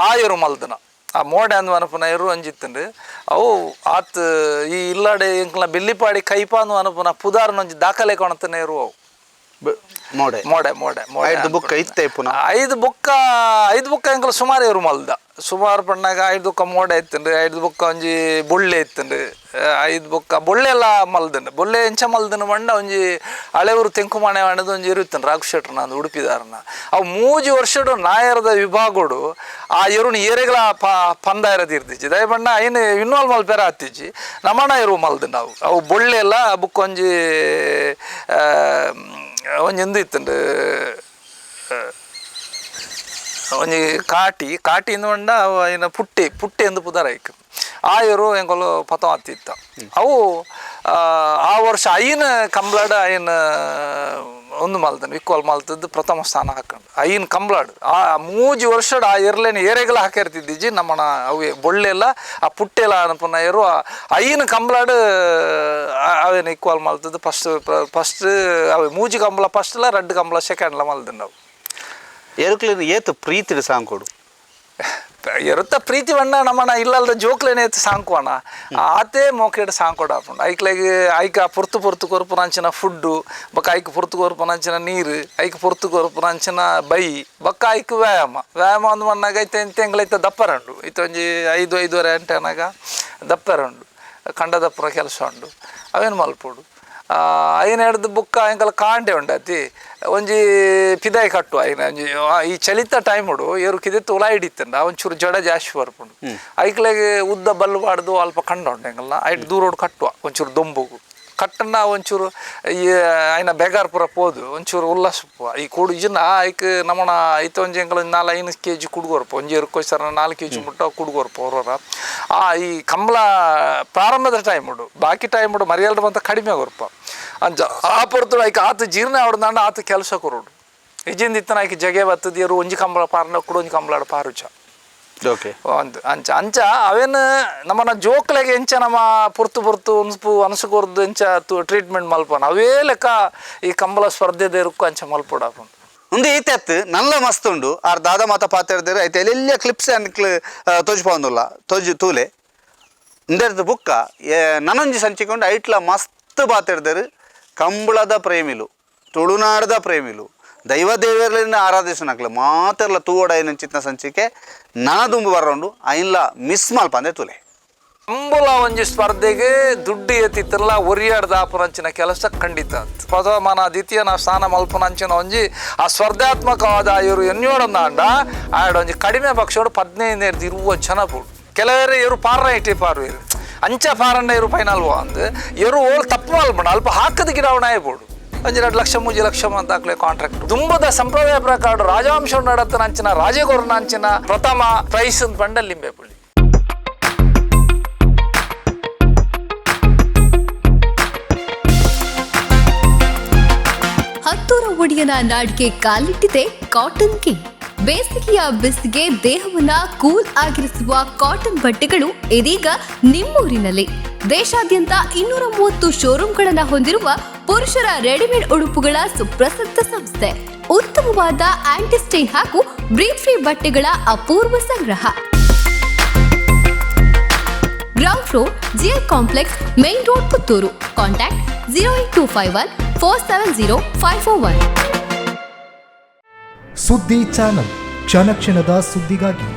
ಆಯರು ಮಲ್ದನ ಆ ಮೋಡೆ ಅಂದ್ ಅನಪುನ ಎರು ಒಂಜಿತ್ತುಂಡು. ಅವು ಆತ್ ಈ ಇಲ್ಲಾಡೆ ಎಂಕ್ಲ ಬೆಲ್ಲಿಪಾಡಿ ಕೈಪಾಂದು ಅನಪುನ ಪುದಾರ್ನ ಒಂಜಿ ದಾಖಲೆ ಕೊಣತನ ಎರು ಅವು. ಮೋಡೆ. ಮೋಡೆ ಮೋಡೆ ಮೋಡೆ. ಐದು ಬುಕ್ಕ ಇತ್ತೆ ಪುನಃ? ಐದು ಬುಕ್ಕ, ಐದು ಬುಕ್ಕ ಎಂಕಲ್ ಸುಮಾರು ಎರು ಮಲ್ದ. ಸುಮಾರು ಪಣ್ಣಾಗ ಐದು ಬುಕ್ಕ ಮೋಡೆ ಇತ್ತುಂಡು, ಐದು ಬುಕ್ಕ ಒಂಜಿ ಬೊಳ್ಳೆ ಇತ್ತುಂಡು, ಐದು ಬುಕ್ಕ ಬೊಳ್ಳೆಲ್ಲ ಮಲ್ದುಂಡು. ಬೊಳ್ಳೆ ಎಂಚ ಮಲ್ದುಂಡು ಪಂಡ ಒಂಜಿ ಹಳೆಊರು ತೆಂಕುಮಾಣೆ ಮಾಡದು ಒಂಜಿ ಇರುತ್ತಂಡು ರಾಘು ಶೆಟ್ರನ ಅಂದ್ ಉಡುಪಿದಾರನ. ಅವು ಮೂಜಿ ವರ್ಷಡು ನಾಯರದ ವಿಭಾಗಡು ಆ ಎರುನು ಏರೆಗಳ ಪಂದಾಯರ ತೀರ್ತಿಚ್ಚಿ. ದಯ ಪಂಡ ಐನ್ ಇನ್ವಾಲ್ವ್ ಮಲ್ಪೆರ ಆತಿಜ್ಜಿ. ನಮಣ ಎರು ಮಲ್ದುಂಡು ಅವು. ಅವು ಬೊಳ್ಳೆಲ್ಲ ಬುಕ್ಕ ಒಂಜಿ ಒಂಜಿ ಎಂದು ಇತ್ತುಂಡು, ಒಂಜಿ ಕಾಟಿ ಕಾಟಿ ಇಂದು ಪಂಡ ಅವು ಐನ ಪುಟ್ಟಿ ಪುಟ್ಟಿ ಎಂದು ಪುದರ್ ಐಕ್. ಆ ಎರು ಎಂಕುಲು ಪತ ಆತಿತ್ತ. ಅವು ಆ ಆ ವರ್ಷ ಐನ ಕಂಬ್ಳಡ್ ಐನ ಒಂದು ಮಲ್ತನ ವಿಕ್ವಲ್ ಮಲ್ತದ್ದು ಪ್ರಥಮ ಸ್ಥಾನ ಹಾಕೊಂಡು ಐನ್ ಕಂಬ್ಳಾಡ್. ಆ ಮೂಜಿ ವರ್ಷಡ್ ಆ ಎರ್ಲೇನ ಏರೆಗಳ ಹಾಕಿರ್ತಿದ್ದಿಜ್ಜಿ ನಮ್ಮನ. ಅವು ಬೊಳ್ಳೆಲ್ಲ ಆ ಪುಟ್ಟೆಲ್ಲ ಅನ್ಪುನ ಎರು ಆ ಐನ್ ಕಂಬ್ಳಾಡ್ ಅವೇನು ಈಕ್ವಲ್ ಮಲ್ತದ್ದು ಫಸ್ಟ್ ಫಸ್ಟ್. ಅವೆ ಮೂಜಿ ಕಂಬಳ ಫಸ್ಟ್ಲ, ರಡ್ಡು ಕಂಬಳ ಸೆಕೆಂಡ್ಲ ಮಲ್ತಂಡು ಅವು. ಎರುಕ್ಲಿನ ಏತು ಪ್ರೀತಿಡ್ ಸಾಂಕೊಡು? ಎರುತ್ತ ಪ್ರೀತಿ ಬಣ್ಣ ನಮ್ಮನ ಇಲ್ಲಲ್ದ ಜೋಕ್ಲೇನೆ ಎತ್ತು ಸಾಂಕುವಣ ಆತೇ ಮೋಕೆಡ್ ಸಾಂಕೊಡ ಆಪುಂಡು. ಐಕ್ಲೆಗ್ ಐಕ ಪೊರ್ತು ಪೊರ್ತು ಕೊರ್ಪುನಂಚಿನ ಫುಡ್ಡು, ಬೊಕ್ಕ ಐಕ್ ಪೊರ್ತು ಕೊರ್ಪುನಂಚಿನ ನೀರು, ಐಕ್ ಪೊರ್ತು ಕೊರ್ಪುನಂಚಿನ ಬೈ, ಬೊಕ್ಕ ಐಕ್ ವ್ಯಾಯಾಮ. ವ್ಯಾಯಾಮ ಒಂದು ಮಣ್ಣಾಗ ಐತೆ ಎಂಗ್ಲೈತೆ ದಪ್ಪರಂಡು ಇತ್ತೆ ಒಂಜಿ ಐದು ಐದುವರೆ ಗಂಟೆ ಅನಾಗ ದಪ್ಪರಂಡು ಕಂಡ ದಪ್ಪರ ಕೆಲಸ ಉಂಡು. ಅವೇನು ಮಲ್ಪೊಡು. ಐನ ಹಿಡ್ದು ಬುಕ್ಕ ಎಂಕಲ್ ಕಾಂಡೆ ಉಂಡತಿ ಒಂಜಿ ಪಿದಾಯಿ ಕಟ್ಟುವ. ಐನ ಒಂಜಿ ಈ ಚಳಿತ ಟೈಮುಡು ಏರು ಕಿದೆತ್ತು ಉಲ ಹಿಡಿತಂಡ ಒಂಚೂರು ಜಡ ಜಾಸ್ತಿ ಬರ್ಪುಂಡು. ಐಕ್ಲೆಗ್ ಉದ್ದ ಬಲ್ಲು ಬಾಡ್ದು ಅಲ್ಪ ಕಂಡ ಉಂಡು ಎಂಕಲ್ನ. ಐಟ್ ದೂರೋಡು ಕಟ್ಟುವ ಒಂಚೂರು ದೊಂಬುಗು. ಕಟ್ಟನ್ನ ಒಂಚೂರು ಈ ಐನ ಬೇಗಾರ್ ಪೂರ ಪೋದು ಒಂಚೂರು ಉಲ್ಲಾಸ ಈ ಕೂಡು ಇಜಿನ ಐಕ್ ನಮ್ಮನ ಐತ ಒಂಜಿ ಎಂಕಲ್ 4-5 ಕೆಜಿ ಕುಡ್ಗೋರ್ಪ ಒಂಜಿ ಎರುಕೋಸರ 4 ಕೆಜಿ ಮುಟ್ಟ ಕುಡ್ಗೋರ್ಪ ಹೊರರ. ಆ ಈ ಕಂಬಳ ಪ್ರಾರಂಭದ ಟೈಮ್ ಉಂಡು, ಬಾಕಿ ಟೈಮ್ ಉಂಡು ಮರ್ಯಾಲ್ಡ್ ಬಂತ ಕಡಿಮೆ ಕೊರ್ಪ. ಅಂಚ ಆ ಪೊರ್ತುಡು ಐಕ್ ಆತ ಜೀರ್ಣ ಆವಡ್ದಾಂಡ ಆತ ಕೆಲಸ ಕೊರೋಡು. ಇಜಿಂದ ಇತ್ತನ ಐಕ್ ಜಗೆ ಬತ್ತದ ಎರು ಒಂಜಿ ಕಂಬಳ ಪಾರನ ಕುಡು ಒಂಜಿ ಕಂಬಳ ಪಾರುಚ. ಓಕೆ. ಒಂದು ಅಂಚ ಅಂಚ ಅವೇನು ನಮ್ಮನ್ನ ಜೋಕ್ಲೆಗೆ ಎಂಚ ನಮ್ಮ ಪೊರ್ತು ಪೊರ್ತು ಅನ್ಸ್ಪು ಅನ್ಸುಕೊರ್ದು ಎಂಚ ಟ್ರೀಟ್ಮೆಂಟ್ ಮಲ್ಪನ ಅವೇ ಲೆಕ್ಕ ಈ ಕಂಬಳ ಸ್ಪರ್ಧೆ ಇರುಕ್ಕು ಅಂಚ ಮಲ್ಪೊಡ. ಉಂದು ಈತೆತ್ತು ನಲ್ಲ ಮಸ್ತ್ ಉಂಡು. ಆರ್ ದಾದ ಮಾತ ಪಾತೆರ್ದೇರು ಐತೆ ಎಲ್ಲೆಲ್ಲ ಕ್ಲಿಪ್ಸ್ ಅನ್ಕ್ಲು ತೋಜು ತೋಜು ತೂಲೆ ಇಂದೆರ್ದು ಬುಕ್ಕ ನನೊಂಜಿ ಸಂಚಿಕೊಂಡು ಐಟ್ಲ ಮಸ್ತ್ ಪಾತೆರ್ದೇರು. ಕಂಬಳದ ಪ್ರೇಮಿಲು, ತುಳುನಾಡದ ಪ್ರೇಮಿಲು, ದೈವ ದೇವರನ್ನ ಆರಾಧಿಸುನಕ್ಲು ಮಾತೆರ್ಲ ತೂವಡ ಚಿತ್ನ ಸಂಚಿಕೆ ನನದುಂಬು ಬರೋಂಡು ಐನ್ಲ ಮಿಸ್ ಮಲ್ಪಂದೆ ತೂಲೆ. ಕಂಬಳ ಒಂಜಿ ಸ್ಪರ್ಧೆಗೆ ದುಡ್ಡು ಎತ್ತಿತ್ತಲ್ಲ ಒರಿಯಾಡ್ದ ಆಪುನಂಚಿನ ಕೆಲಸ ಖಂಡಿತ ಪ್ರಥಮನ ದ್ವಿತೀಯನ ಸ್ಥಾನ ಮಲ್ಪುನಂಚಿನ ಒಂಜಿ ಆ ಸ್ಪರ್ಧಾತ್ಮಕವಾದ ಇವರು ಎನ್ಯೋಡಂದಾಂಡ ಆಡ ಒಂಜಿ ಕಡಿಮೆ ಪಕ್ಷೋಡು 15-20 ಜನ ಬೋಡು. ಕೆಲವರು ಇವರು ಪಾರನ ಇಟ್ಟಿ ಪಾರು ಇರು ಅಂಚ ಪಾರನ್ನ ಇರು ಫೈನಲ್ ಅಂದು ಇವರು ಓಲ್ ತಪ್ಪು ಮಲ್ಪಣ ಅಲ್ಪ ಹಾಕದ ಗಿಡವಣ ಬೋಡು ಒಂಜಿ 2 ಲಕ್ಷ 3 ಲಕ್ಷ ಅಂತ ಹಾಕ್ಲೆ ಕಾಂಟ್ರಾಕ್ಟ್. ದುಂಬದ ಸಂಪ್ರದಾಯ ಪ್ರಕಾರ ರಾಜವಂಶ ನಡತನ ಅಂಚಿನ ರಾಜಗೋರ್ನ ಅಂಚಿನ ಪ್ರಥಮ ಪ್ರೈಸ್ ಅಂತ ಪಂಡ ಲಿಂಬೆ ಪುಳ್ಳಿ. ಹತ್ತೂರ ಒಡೆಯನ ನಾಡಿಗೆ ಕಾಲಿಟ್ಟಿದೆ ಕಾಟನ್ ಕಿಂಗ್. ಬೇಸಿಗೆಯ ಬಿಸಿಗೆ ದೇಹವನ್ನ ಕೂಲ್ ಆಗಿರಿಸುವ ಕಾಟನ್ ಬಟ್ಟೆಗಳು ಇದೀಗ ನಿಮ್ಮೂರಿನಲ್ಲಿ. ದೇಶಾದ್ಯಂತ 230 ಶೋರೂಮ್ಗಳನ್ನ ಹೊಂದಿರುವ ಪುರುಷರ ರೆಡಿಮೇಡ್ ಉಡುಪುಗಳ ಸುಪ್ರಸಿದ್ಧ ಸಂಸ್ಥೆ. ಉತ್ತಮವಾದ ಆಂಟಿಸ್ಟೈನ್ ಹಾಗೂ ಬ್ರೀತ್ ಫ್ರೀ ಬಟ್ಟೆಗಳ ಅಪೂರ್ವ ಸಂಗ್ರಹ. Ground floor, GL complex, main road, Puttur. Contact 08251 470 541. ಸುದ್ದಿ ಚಾನಲ್, ಕ್ಷಣ ಕ್ಷಣದ ಸುದ್ದಿಗಾಗಿ.